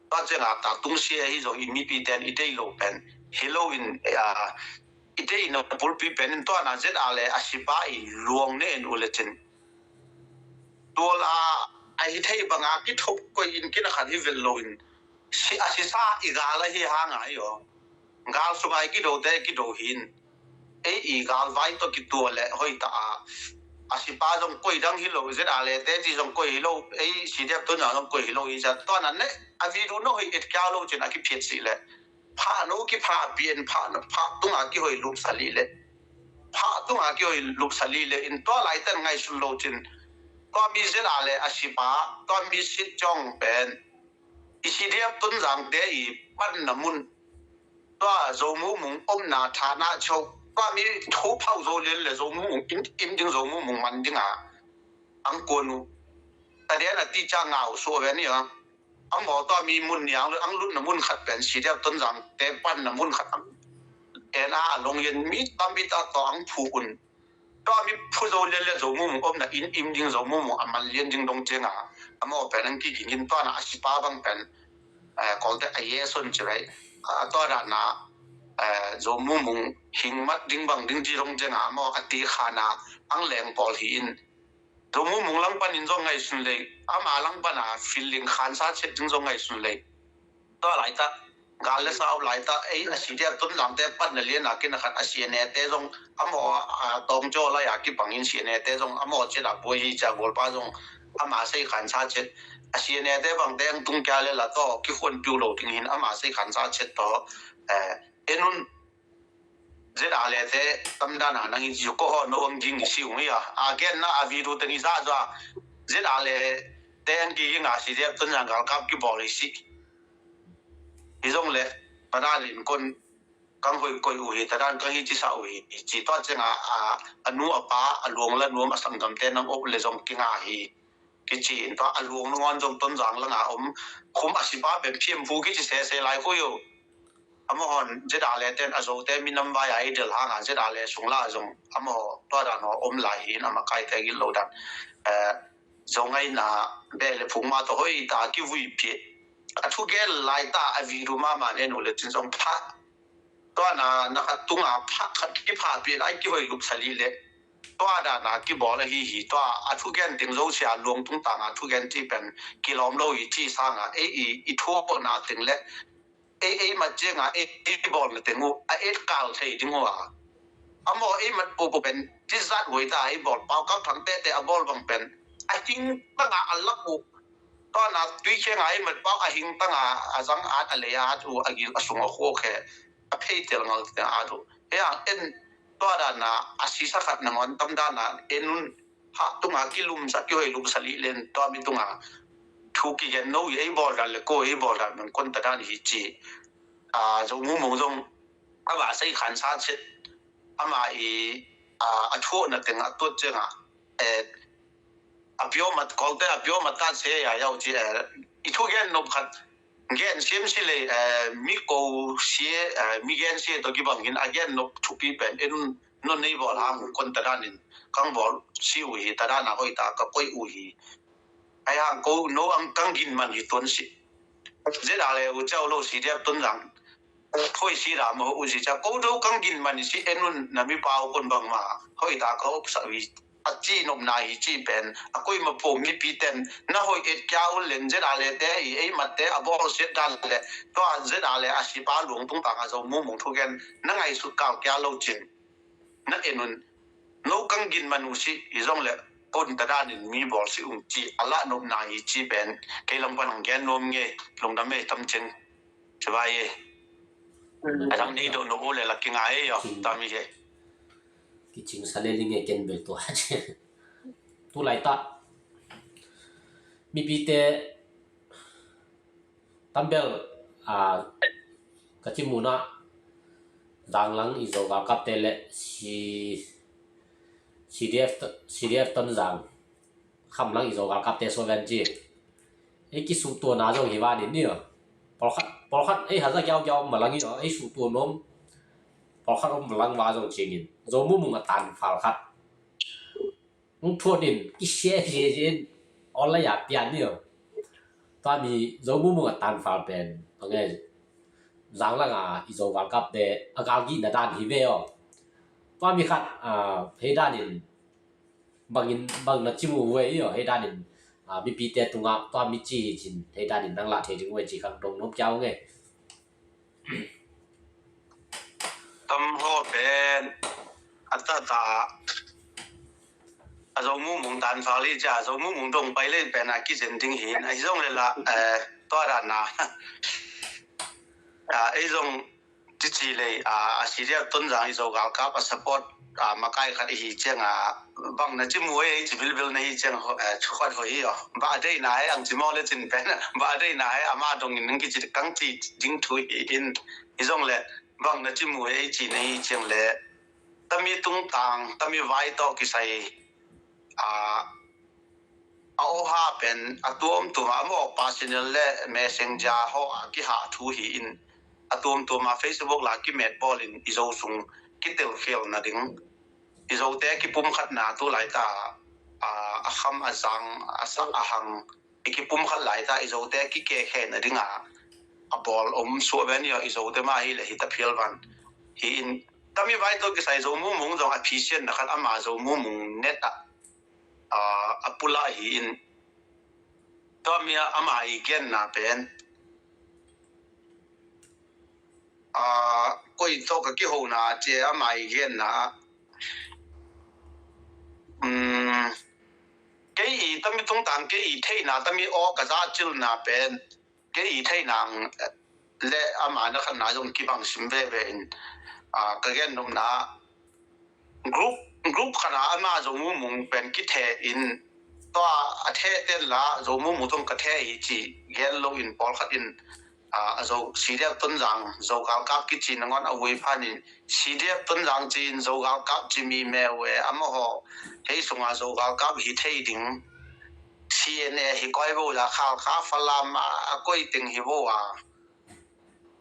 Tua cianga ta tungsia hi zong i mipi ten i dei lo pen hi lo in, a, i deihna bulpi pen in tua na ZRA le a sipa i luang ne en uh le cin, tual a, a hi thei banga kithop koih in kina khat hi vel lo in, si, a sisa i gal a hi hang a hi aw. Gal sunga i kidote kido hi in, ei i galvai tawh kitual le hoih ta a, a sipa zong koih dang hi lo, ZRA le te ci zong koih hi lo, ei CDF Tonzang zong koih hi lo hi cia. Tua na ne a video no hoih et kia lo cin a kiphiat si le, phah no kiphah pian, phah no, phah tunga kihoih lupsa li le, phah tunga kihoih lupsa li le in tua laiten ngaihsun lo cin, tua mi ZRA le a sipa, tua mi sit jong pen i CDF Tonzangte i panna mun, tua Zo Mu Mung omna thana chok, tua mi thu phau Zo Lian le Zo Mu Mung in, im ding, Zo Mu Mung man dinga ang kuan uh. Tadian a ti ca ngau suah ve ni a. Ang maw tua mi mun ni ang, ang lutna mun khat pen CDF Tonzangte panna mun khat ang en a, a long yen mi tampi ta tawh ang phu un. Tua mi phu Zo Lian le Zo Mu Mung omna in im ding, Zo Mu Mung a man lian ding dong cianga a maw pen ang kigingin tua na a sipa bang pen, eh, kolte a yeson ci bai. A tua dana, eh, Zo Mu Mung hing mat ding bang ding ci dong cianga a maw a ti khana ang leng pawl hi in. Zo Mu Mung langpan in zong ngaihsun lei, ama langpan a feeling khansa chet ding zong ngaihsun lei. Tua laita, gal le sau laita, ei a CDF Tonzangte panna lian a kina khat a CNA te zong a maw, a tawng caw lai a kipangin CNA te zong a maw chet a buai hi cia golpa zong ama sei khansa chet. A CNA te bangte ang tung kia le la tawh kikhuan piu lo ding hin ama sei khansa chet tawh, eh, en un. ZRA le te tamdana nang hi ci ko ho no ang ging i si ung ia. A genna a video te ni za za. ZRA le te ang ging a CDF Tonzang galkap kibawl i si. Hi zong le, pada lin kon kang hoih koih uh hi, tadan kang hi ci sa uh hi. Ci tua cianga a, a nu a pa, a luang la nuam a sanggamte nang op le zong kinga hi. Kici in tua a luang nangawn zong Tonzang langa om khum a sipa pen phiam phu kici sese lai khu yo. Amahon ZRA le ten a Zote minam vai a i del hanga ZRA le sung la zong amaho tua dan ho om lai hi in a makaite gil lo dan. Eh, Zo ngaina beh le phung ma tawh hoih ta kivui pih. A thu gel lai ta a video mama nen uh le cin zong pha. Tua na, na khat tunga pha, khat kipha pih lai kihoih lup sali le. Tua dana kibawl ahi hi, tua a thugen ding zo sia luang tung tanga thugen ci pen kilawm lo hi ci sanga, ei i, i thuakna ting le, ei, ei mat cianga, ei, ei bawlna ting uh, a et kal thei ding uh a. A maw ei mat pupu pen, ci zat huai ta ei bawl, pau kap thang tete a bawl bang pen, a hing tanga a lak uh, tua na tui khenga ei mat pau a hing tanga a zang at a lei at uh, a gil a sung a khuak he, a phei tel ngal te at uh. Hea en tua dana a sisa khat nangawn tam dana en un, hah tunga kilumsa kihoih lum sali len tua mi tunga thu kigen no i ei bawl dan le ko ei bawl dan men kon ta dan hi ci. A, Zo Mu Mung zong ama sei khan sa chet ama i, a, a thuakna teng a tuat cianga, eh, a pio mat kolte a pio mat ta se ya yau ci, eh, i thugen nop khat gen sim si le, eh, mi ko si, eh, mi gen si to kibang hin a gen nop thupi pen en un, non nei bawl hang kon ta danin kang bawl si uh hi, ta dana hoih ta ka koih uh hi. Ai hang ko no ang kang gin man hi tuan si. Zia le u chau lo si dia tun lang. Thoi si la mo u si cha ko do kang gin man si en un na mi pau kon bang ma. Hoih ta ka op sa wi. A ci nop na hi ci pen. A koi ma po mi pi ten. Na hoih et kia u len zia le te i ei mat te a bawl siat dan le. Tua zia le a si pa luang tung tang a Zo Mu Mung thugen. Na ngai sut kau kia lo cin. Na en un. No kang gin man uh si, i zong le, kon ta danin mi bawl si ung ci, a lah nopna hi ci pen, kei lam pan ang gen nuam nge, lungdam e tam cing. Ci bai e. A dang nei do no u le la kinga e yo, tam i he. Kicing sa le ling e ken bel tua ci. Tu lai ta. Mi pi te, Tambel, a, ka ci munah, zanglang i Zo galkapte le si, CDF, CDF Tonzang, khamlang i Zo galkapte so ven ci. I kisuh tuana zong hi vanin ni. Polkhat, polkhat, ei haza giau giau malang i, ei suh tuan om. Polkhat om malang va zong cingin. Zo Mu Mung a tan fal khat. Hong thuat in, kisia, kisia, kisia in, online a pian ni aw. Tua mi Zo Mu Mung a tan fal pen, a ngai, zanglang a, i Zo galkapte, a galgihna dan hi ve aw. Tua mi khat, ah, hei danin bangin, bang na ci mu ve i aw, hei danin, ah, mipite tungah tua mi ci hi cin, hei danin nang lah thei ding ve ci khat dong nop kiau nge. Tam ho pen a tata a Zo Mumung dan fali cia, Zo Mumung dong pai lei pen a kizin ding hi. Ahi zong le la, eh, tua dan na, ah, ei zong cici lei, ah, a C D F Tonzang i Zo galkap a support, ah, makai khat i hi ciang a, bang na ci mu ei ci bilbil na hi ciang, eh, cu khat ho hi aw. Ba a dei na ei ang ci maw le cin pen, ba a dei na ei ama dongin nang kici kang ci ding thu hi in, hi zong le bang na ci mu ei ci na hi ciang le, tami tungtang, tami vai tawh kisai, ah, a oha pen a tuamtuam a maw, personal le messenger ho a kihah thu hi in, a tuamtuam a Facebook la kimet bawlin i Zo sung kitelkhial nading, i Zote kipumkhatna tu laita, a, a kham a zang, a sak a hang, i kipumkhat laita i Zote kikekhe nadinga a bawl om suah ben i aw, i Zote mah hi le hi ta phial van hi in, tami vai tawh kisai Zo Mumung zong a phisiatna khat ama Zo Mumung net ah, ah, a pula hi in, tua mi ama i genna pen, ah, koi tawh ka kihona cia ama i genna, um, kei i tami tungtang kei i theina tami aw ka za cilna pen, kei i theina le ama na khatna zong kibang sim veve in, ah, ka gen nopna group, group khatna ama Zo Mumung pen kithe in, tua a the ten la Zo Mumung tong ka the hi ci gen lo in pawlkhat in, ah, a Zo C D F Tonzang Zo galkap kici nangawn a vui phan in, C D F Tonzang ci in Zo galkap ci mi meu e, amaho hei sunga Zo galkap hi thei ding, C N A hi koi bo la khal kha Falam a, a koi teng hi bo a.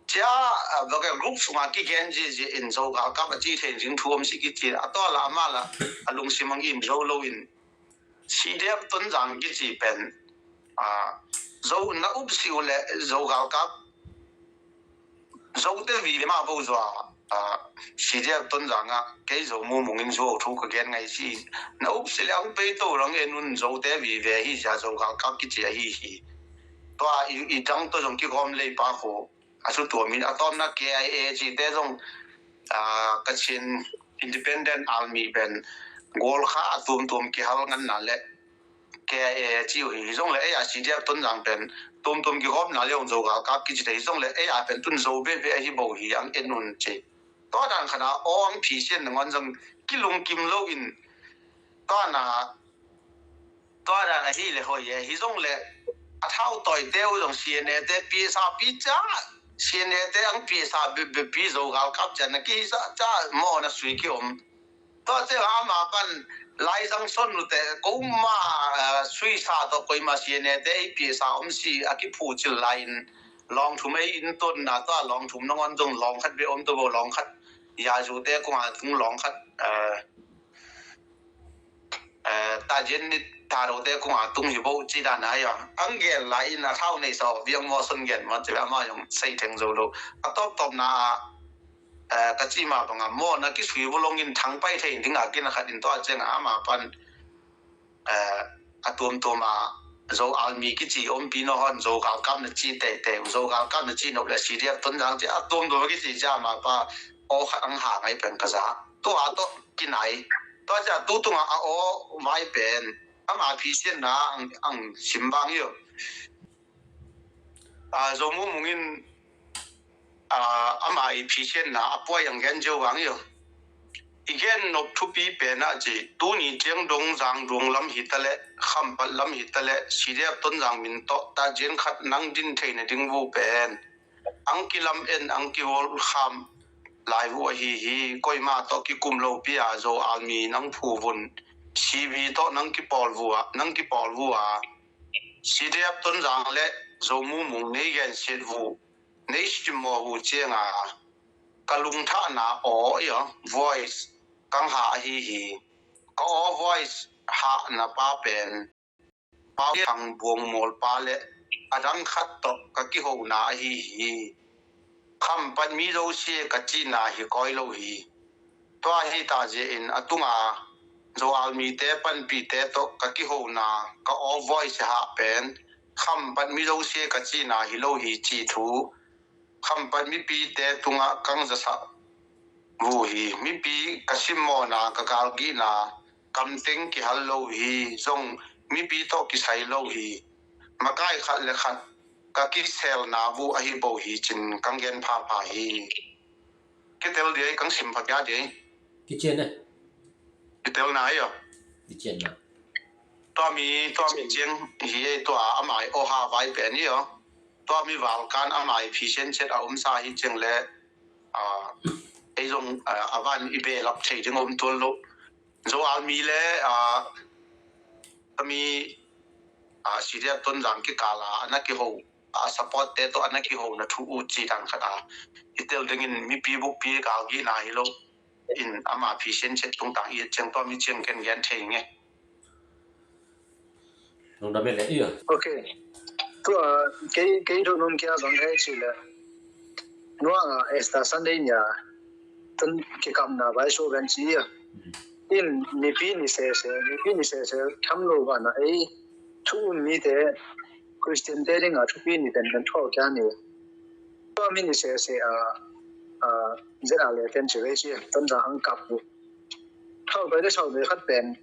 Cia, ah, baka group sunga kigen zizi in Zo galkap a ci thei ding thu om si kici a, tua la ama la a lungsim ang im zo lo in, C D F Tonzang kici pen, ah, Zo na up si uh le Zo galkap Zote vive mah bo zua, ah, C D F Tonzang ah kei Zo Mumung in zuau thu ka gen ngai si. Na up si le ang pei to rang en un Zote vive hi sia Zo galkap kici ahi hi. Tua i, i dang to zong kigawm lei pa khu a su tua min a tawmna K I A cite zong, ah, Kachin Independent Army pen Golkha a tuamtuam kihal nganna le K I A ci uh hi. Hi zong le ei a C D F Tonzang pen tuamtuam kigawmna le hong Zo galkap kici te hi zong le ei a pen tun Zo bebe ahi bo hi ang en un ci. Tua dan khana aw ang phisian nangawn zong kilungkim lo in tua na tua dan ahi le hoi e. Hi zong le a thau tawi teu zong C N A te pi sa pi ca, C N A te ang pi sa bi, bi, pi Zo galkap cian na ki sa ca maw na sui ki om. Tua ciang ama pan laizang son nute ko ma, eh, sui sa tawh koi ma C N A te ei pi sa om si a kiphu cil lai in lawng thum ei in ton na tua lawng thum nangawn zong lawng khat be om to bo lawng khat. Ya zu te kong a tung lawng khat, eh, eh, ta jin ni ta ro te kong a tung hi bo ci dan ai ang gel lai in a thau nei sa viang mo son gen mo ci ama yong sei theng zo lo. A top top na, eh, ka ci ma banga mo na ki sui bo long in thang pai thei ding a kin a khat in tua ciang ama pan, eh, a tuamtuam a Zo Army kici om pi no hon Zo galkap na ci tei tei Zo galkap na ci nop le C D F Tonzang ci a tuamtuam kici ci ama pa aw khat ang ha ngai pen ka za. Tua to kinai. Tua ci a tu tunga a aw vai pen ama phisian na ang, ang sim bang yo. A, Zo Mumung in, a, ama i phisian na a puai ang gen jo bang yo. I gen nop thupi pen a ci tuni ciang dong zang dong lam hi ta le khampat lam hi ta le C D F Tonzang min tawh ta jian khat nang din thei na ding bu pen ang kilam en ang ki wol kham lai vu ahi hi. Koima tawh kikum lo pi a Zo Army nang phu vun C B tawh nang kipawl vu a nang kipawl vu a C D F Tonzang le Zo Mumung nei gen siat vu nei sim maw vu ciang a ka lungthahna aw i a voice kang ha ahi hi. Ka aw voice hahna pa pen Pau Thang Buang Mual pa le a dang khat tawh ka kihona ahi hi. Khampat mi Zo sia ka cihna hi koi lo hi. Tua hi ta zia in a tunga Zo Army te panpihte tawh ka kihona, ka aw voice hah pen khampat mi zosia ka cihna hi lo hi ci thu, khampat mipite tungah kang zasak uh hi. Mipi ka simmawhna, ka galgihna kamteng kihal lo hi. Zong mipi tawh kisai lo hi. Makai khat le khat ka kiselna uh ahi bo hi cin kang gen phapha hi. Kitel dia, kang sim pha kia dia. Kician e. Kitelna hi aw. Kicianna. Tua mi, tua mi ciang hi e, tua a mai aw ha vai pen hi aw. Tua mi valkan a mai phisian chet a omsa hi ciang le, a, ei zong, a, a van i belap thei ding om tuan lo. Zo Army le, a, a mi, a, Syria Tonzang kikala a na kiho, a support te tawh a na kihona thu uh ci dan khat a i tel dingin mipi bukpi galgihna hi lo in ama phisian chet tungtang i et ciang tua mi ciang ken gen thei nge. Lungdam e le ia. Ok. Tua kei, kei do nom kia bang hei ci le. Nua a Easter Sunday nia tun kikapna vai so ben ci ia. In nipi ni sese, nipi ni sese tham lo vana ei thu um mite Christian te dinga thupi ni pen kan thaw kia ni. Tua mi ni sese a, a, Z R le ten ci vei ci, Tonzang ang kap ni. Thau pai le thau pai khat pen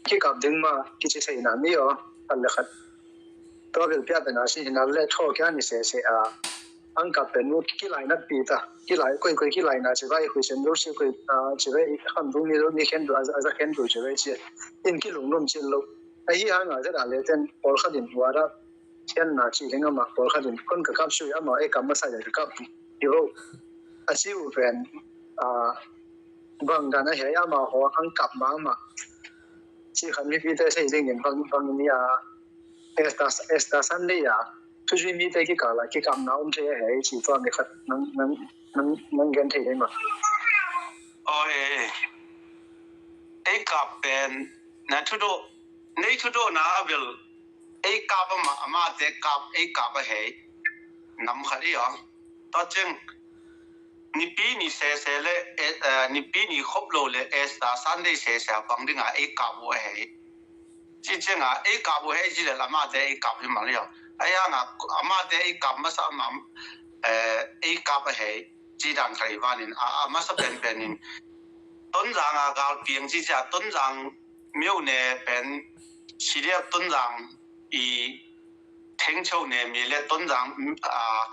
kikap ding ma kici theihna mi aw, khat le khat. Tua bil pia pen a si hina le thaw kia ni sese a, ang kap pen mu kilainat pi ta, kilai, koi, koi kilaina ci vai, koi sen lo ci, koi, a, ci vai, ham dung ni lo ni khen tu, a, a za khen tu ci vai ci. In kilungnum ci lo. A hi hanga Z R le ten pawlkhat in wara thianna ci ding ama pawlkhat in kon ka kap sui ama e kap masa ya ka kap hi vo. A ci uh pen, a, bang dan a hei ama haw ang kap ma ama ci khan mipite thei dingin bang, bang ni a Easter, Easter Sunday a thuzui mite kikala kikapna om thei a hei ci tua mi khat nang, nang, nang, nang gen thei ding ma. Aw e, ei kap pen na thudo, nei thudona a bil ei kap ama, amate kap, ei kap a hei. Nam khat i aw. Tua ciang nipi ni sese le, e, e, nipi ni khop lo le Easter Sunday sese a bang dinga ei kap uh a hei. Ci cianga ei kap uh hei ci le amate ei kap hi mang liau. Ai hanga amate ei kap masa ama, e, ei kap a hei. Ci dan khat i vanin a, a masa penpenin Tonzang a galpiang ci cia Tonzang miau ne pen C D F Tonzang i thengchau ne mi le Tonzang, a,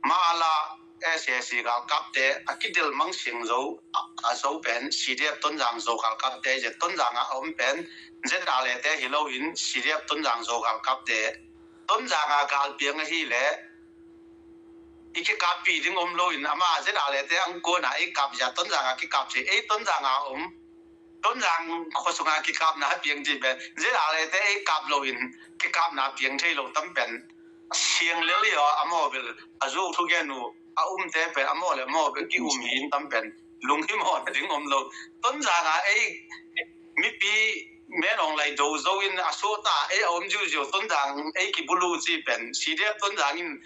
Mala S A C galkapte a kidel mang sing zo, a, a zo pen C D F Tonzang zo galkapte, ze Tonzang a om pen Z R le te hi lo in C D F Tonzang zo galkapte. Tonzang a galpiang ahi le i kikappi ding om lo in ama Z R le te ang kona ei kap zia Tonzang a kikap ci ei Tonzang a om. Tonzang khuasunga kikapna piang ci pen Z R le te ei kap lo in kikapna piang thei lo tam pen siang lel i aw, a mawbel a zuk thugen uh a umte pen a maw le mawbel ki um hi in tam pen lunghimawhna ding om lo. Tonzang a ei mipi menawng lai do zo in a sota ei a om ziuziau Tonzang ei kibulu ci pen C D F Tonzang in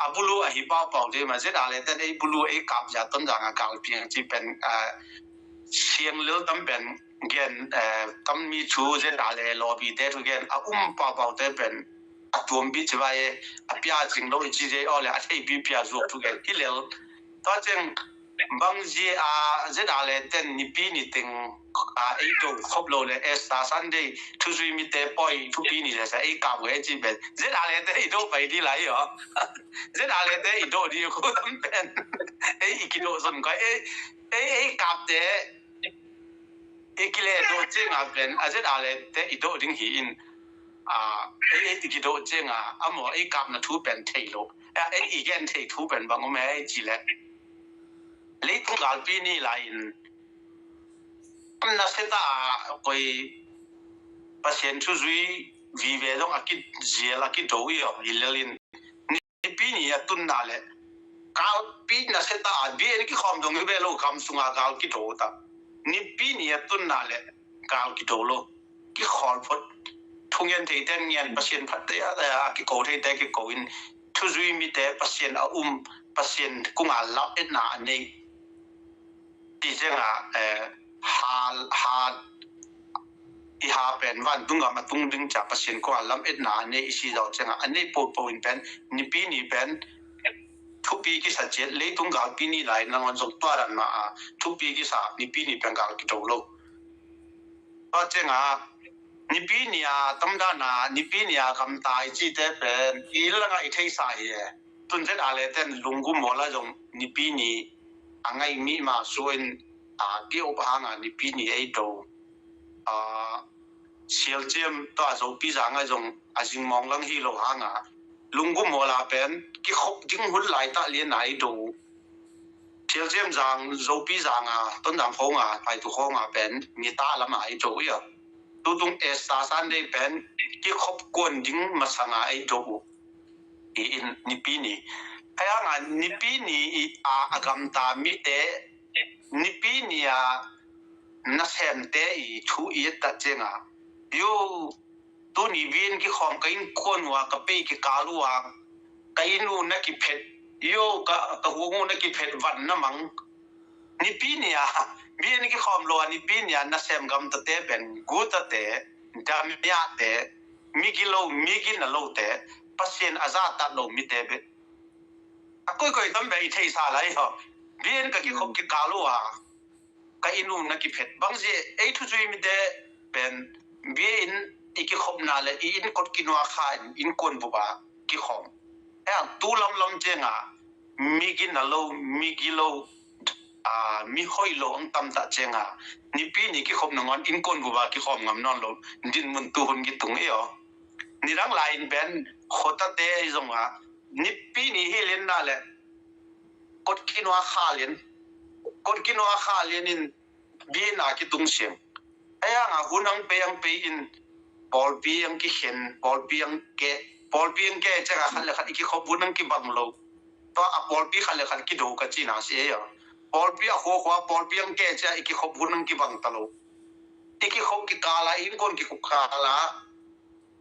a bulu ahi paupau te ma Z R le ten ei bulu ei kap zia Tonzang a galpiang ci pen, a, siang lel tam pen gen, eh, tam mi thu Z R le lawpi te thu gen a um paupau te pen a tuampi ci vai e, a pia cing lo i ci ze aw le a theipi pia zuak thu gen hi lel. Tua ciang bang zia a Z R le ten nipi ni teng a ei do khop lo le Easter Sunday thuzui mite poi thupi ni le sa ei kap uh e ci pen Z R le te ei do pai di lai aw. Z R le te i do di khu tam pen ei i kido zon kai ei, ei, ei kap te i kile do cing a pen a Z R le te i do ding hi in, a, ei, ei i kido cing a, a maw ei kapna thu pen thei lo. A, ei i gen thei thu pen bang om e ci le. Leitung galpi ni lai in. Am na seta a koi Pasian thuzui vive zong a kizial a kido i aw, i lel in. Nipi ni a tunna le galpi na seta a bi en kikhawm dong i ve lo kam sunga gal kido ta. Nipi ni a tunna le gal kido lo. Kikhawl phot. Thungen thei ten ngen Pasian phat te a, a kiko thei te kiko in thuzui mite Pasian a um Pasian kunga lap etna a nei. Ti ciangah, eh, ha, ha, i ha pen vantung gam a tung ding ca Pasian kua lam etna a nei i si zaw ciangah a nei popo in pen Nipi ni pen thupi kisa ciat, leitung galpi ni lai nangawn zong tua dan mah a thupi kisa Nipi ni pen gal kido lo. Tua ciangah Nipi ni a tamdana Nipi ni a gamta i cite pen i langah i theisa hi e. Tun zet a le ten Lunggum Mawla zong Nipi ni a ngai mi mah suain a kiop hanga Nipi ni ei do. A, Sialciam tua Zopi zanga zong a zingmawng lang hi lo hanga Lunggum Mawla pen kikhop ding hun laitah liana ei do. Sialciam zang Zopi zanga Tonzang khonga Paitu khonga pen nita lama ei do ia. Tutung Easter Sunday pen kikhop kuan ding masanga ei do uh. I in Nipi ni. Ayanga Nipi ni i a, a gamta mite Nipi ni a nasemte i thu i et ta cianga. Yo, tuni bian kikhawm ka innkuan uh a ka pei kikal uh a ka inn uh na kiphet. Yo, ka, ka huang uh na kiphet van na mang. Nipi ni a bian kikhawm lo a Nipi ni a nasem gamtate pen gutate, damiate, migi lo, migi na lote, Pasian a zatat lo mite be. A koikoi tam be i theisa lai haw. Bian ka kikhop kikal uh a ka inn uh na kiphet. Bangzi ei thuzui mite pen bian i kikhopna le i inn kot kinua kha in innkuan buba kikhawm. Eng tu lamlam cianga migi na lo, migi lo, a, mi hoih lo ang tamtah cianga Nipi ni kikhop nangawn innkuan buba kikhawm ngam nawn lo dinmun tuhun kitung i aw. Nidang lai in pen khotate ei zonga Nipi ni hi lianna le kot kinua kha lian, kot kinua kha lian in biana kitung siang. Ayanga hun ang pei ang pei in pawlpi ang kikhen, pawlpi ang ke, pawlpi ang ke cianga khat le khat i kikhop hun ang kibang lo. Tua a pawlpi khat le khat kido ka cina si ei a. Pawlpi a khuakhua pawlpi ang ke cia i kikhop hun ang kibang ta lo. I kikhop kikala, innkuan kikhop kala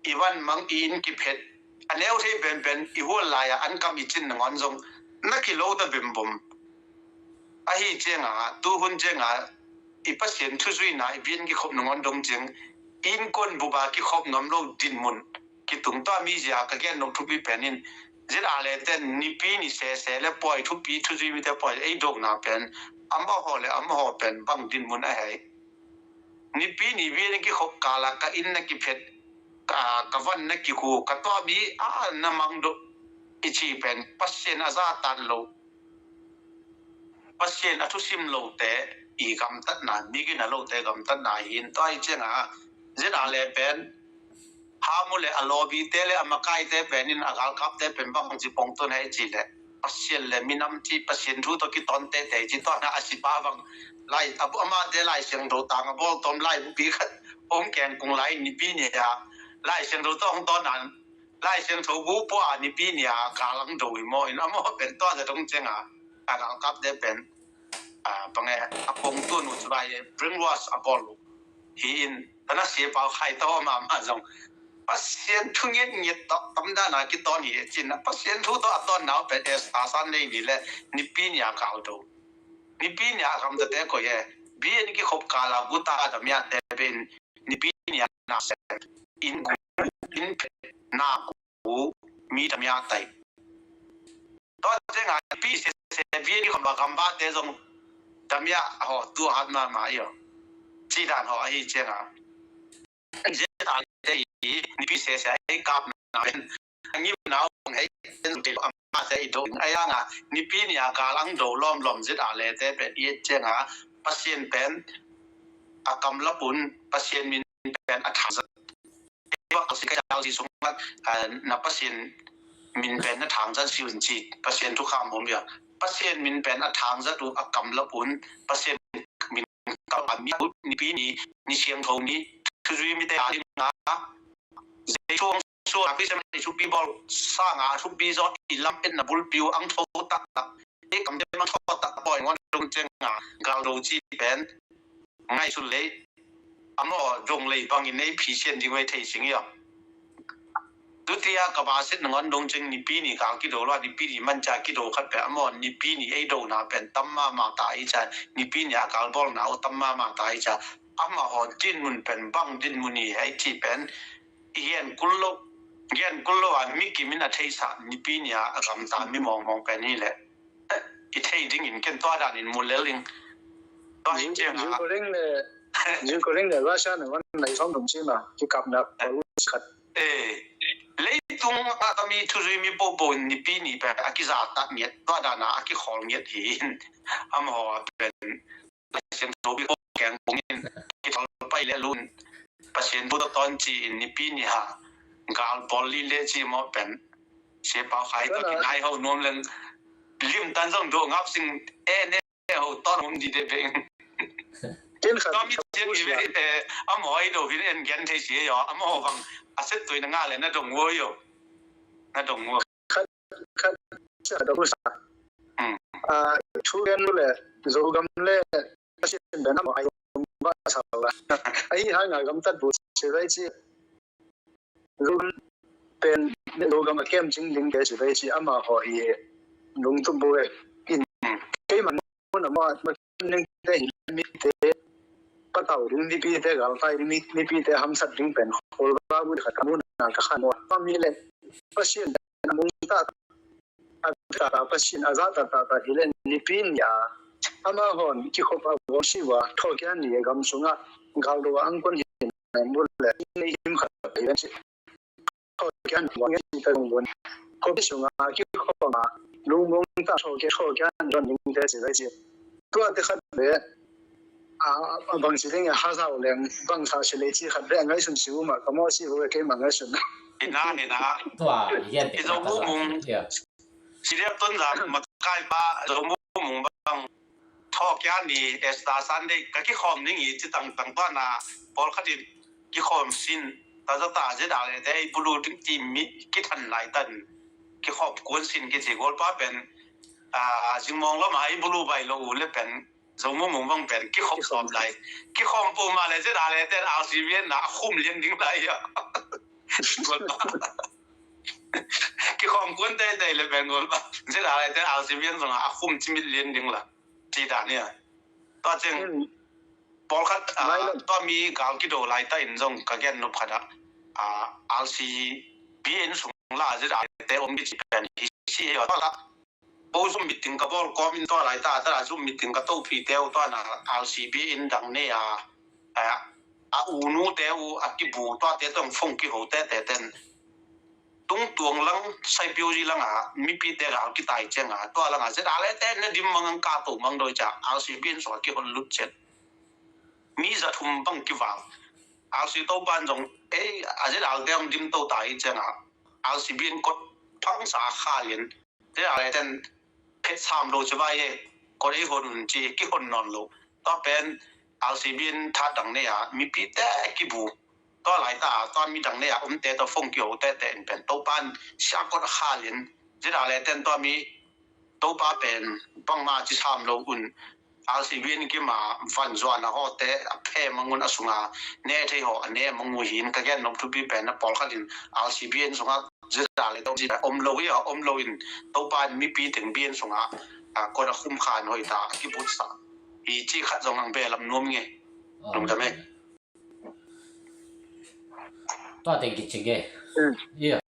i van mang i inn kiphet. A neu thei penpen i hual lai-a an kam i cin nangawn zong na kilo ta bembom. Ahi cianga tuhun cianga i Pasian thuzuina i bian kikhop nangawn dong ciang innkuan buba kikhop ngam lo dinmun kitung tua mizia ka gen nong thupi pen in zit a le ten Nipi ni sese le pawi thupi thuzui mite pawi ei dona pen amaho le amaho pen bang dinmun a hei. Nipi ni bian kikhop kala ka inn na kiphet, ka, ka van na kihu, ka tua mi a na mangdo i ci pen Pasian a zatan lo. Pasian a thusim lote i gamtatna, migina lote gamtatna hi in tua i cianga zit a le pen Hamu le a lawbite le a makaite pen in a galkapte pen bang ci pongtun hei ci le Pasian le minam ci Pasian thu tawh kitonte te ci tawh na a sipa bang lai a bu amate Lai Siangtho tang a bawl tawm lai bupi khat om keng kung lai Nipi ni a Lai Siangtho tawh hong tawn an Lai Siangtho bu pua a Nipi ni a galang do hi maw in a maw pen tua za dong cianga a galkapte pen a pange a pongtun uh cu lai brainwash a bawl uh hi in tana siapau khai tawh mahmah zong Pasian thu ngiatngiat tawh tamdana kitawn hi e cin a Pasian thu tawh a tawn nau pen e sasan nei ni le Nipi ni a kal do. Nipi ni a gamtate koi e bian kikhop kala guta a damiate ben Nipi ni a nasem in gu in phet na gu mi damiate. Tua cianga Nipi sese bian kikhop a gambate zong damia a haw tu a hat mahmah i aw. Cidan haw ahi cianga Zeta te i Nipi sese a ei kapna pen a ngimna hong hei en te lo a mate i do a yanga Nipi ni a galang do lawmlawm zet a lete pen i et cianga Pasian pen a kamlapun Pasian min pen a thangzat Pasian ka jal si sung na Pasian min pen na thangzat si un ci Pasian thu kham hom ya Pasian min pen a thangzat uh a kamlapun Pasian min kal a mi ut Nipi ni ni siangtho ni thuzui mite a lim na zei chuang suang a Christian i thupi bawl sanga thupi zaw i lam etna bulpi uh ang tho taktak i kam te mang tho tak pawi ngon dong cianga galdo ci pen ngai su lei a maw dong lei bangin ei phisian ding wei thei sing i a. Tutia ka basit nangawn dong cing Nipi ni gal kido lua, Nipi ni manca kido khat pe a maw, Nipi ni ei dona pen tam mama ta i ca, Nipi ni a gal bawlna uh tam mama ta i ca. Amaho dinmun pen bang dinmun i hei ci pen i gen kul lo, gen kul lo a mi kimin a theisa Nipi ni a gamta mi mawngmawng pen hi le. I thei dingin ken tua danin mu lel ing. Tua hi ciang a. Ukraine le, Ukraine le Russia nangawn nai sawm dong cina kikapna khat. Eh, leitung a tami thuzui mi popo in Nipi ni pen a kizata ngiat, tua dana a kikhawl ngiat hi in. Amaho a pen Pasian tawh kikhawl keng kong in, kithal pai le lun. Pasian bu tawh tawn ci in Nipi ni ha gal bawl li le ci maw pen. Sia pau khai tawh kinai ho nuam leng lim tan zong do ngap sing e ne ho tawn om di de beng. Ken khat. Kami sian hi ve, eh, amaho i do hin en gen thei sia yo, amaho bang a set tuina nga le na dong wo yo. Na dong wo. Khat, khat, sa dong sa. Hmm. Ah, thu gen le, Zogam le, Pasian ben amaho ai dong ba sa la. Ai ha nga gam tat bu sia lai ci. Zogam pen, Zogam a kem cing ding ke ci lai ci amaho i lungtup bu e. In, kei man mun a maw, ma ning te hi mi te, patau ding Nipi te, galtai ding Nipi te, hamsat ding pen, khol ba bu khat ka mun a ka khan wa. Pa mi le, Pasian a mung ta, a ta ta Pasian, a za ta ta ta hi le, Nipi ni a. Amahon, kikhop a vawng si wa, thawkia ni a gam sunga, gal do a angkon hi, mun le, ni him khat hi le, thawkia ni a vawng si ta gong bun. Khop sunga, kikhop a, lungmong ta, thawkia, thawkia ni a vawng si ta si. Tua te khat le, a, a bang si ding a hazau leng, bang sa si le ci khat le, a ngaihsun si uma, ka maw si hu e kei ma ngaihsun. Hina, hina. Tua, yeah, i zo mu mung. Yeah. Siriak tun zam, makai pa, zo mu mung bang. Thawkia ni, Easter Sunday, ka kikhawm ning i ci tang tang tua na, pawlkhat in kikhawm sin, ta za ta zia da le te, i bulu ding ti mi, kithan lai tan. Kikhawm kuan sin kici gol pa pen, a, zingmawng lama i bulu bai lo u le pen, Zo mu mung bang pen, kikhawm sawm lai. Kikhawm pu ma le, zia da le ten R C B N na a khum lian ding lai a. Kikhawm kuan tei tei le pen gol ba. Zia da le ten R C B N zong a khum cimit lian ding la. Ci da ni a. Tua cing, pawlkhat, a, tua mi gal kido lai ta in zong ka gen nop khat a. A, R C B N sung la, zia da le te om kici pen hi si hi a. Tua la. Bo zum meeting ka bawl kawm in tua lai ta, ta zum meeting ka topih teu tua na R C B N dang nei a, a, a u nu teu a kibu tua te tong phone kiho te te ten. Tung tuang lang, Saipiu zi lang a, mipi te gal kitai ciang a, tua lang a, zia da le te na dim mang ang ka to mang doi ca, R C B N sua kihon lut cian. Mi za thum bang kivang. R C Topan zong, ei, a zia da le te ang dim to ta i ciang a, R C B N kot phang sa kha lian. Zia da le ten phet sam lo ci vai e, ko dei hon un ci, kihon nawn lo. Tua pen R C B N tha dang nei a, mipi te kibu. Tua lai ta, tua mi dang nei a, um te tua phone kiho te te in pen. Topan sia kot a kha lin. Zia da le ten tua mi Topa pen, bangma ci sam lo un. R C B N kima van zuan a ho te, a phe mang un a sunga, ne thei ho, a ne mang u hin, ka gen nop thupi pen, a pawlkhat in, R C B N sunga, zia da le tawh ci om lo hi a, om lo in, Topa in mipi teng B N sunga, a, kona khum khan hoi ta, a kibut sa. Hi ci khat zong ang be lam nuam nge. Lungdam e. Tua teng kicing e. Mm. Yeah.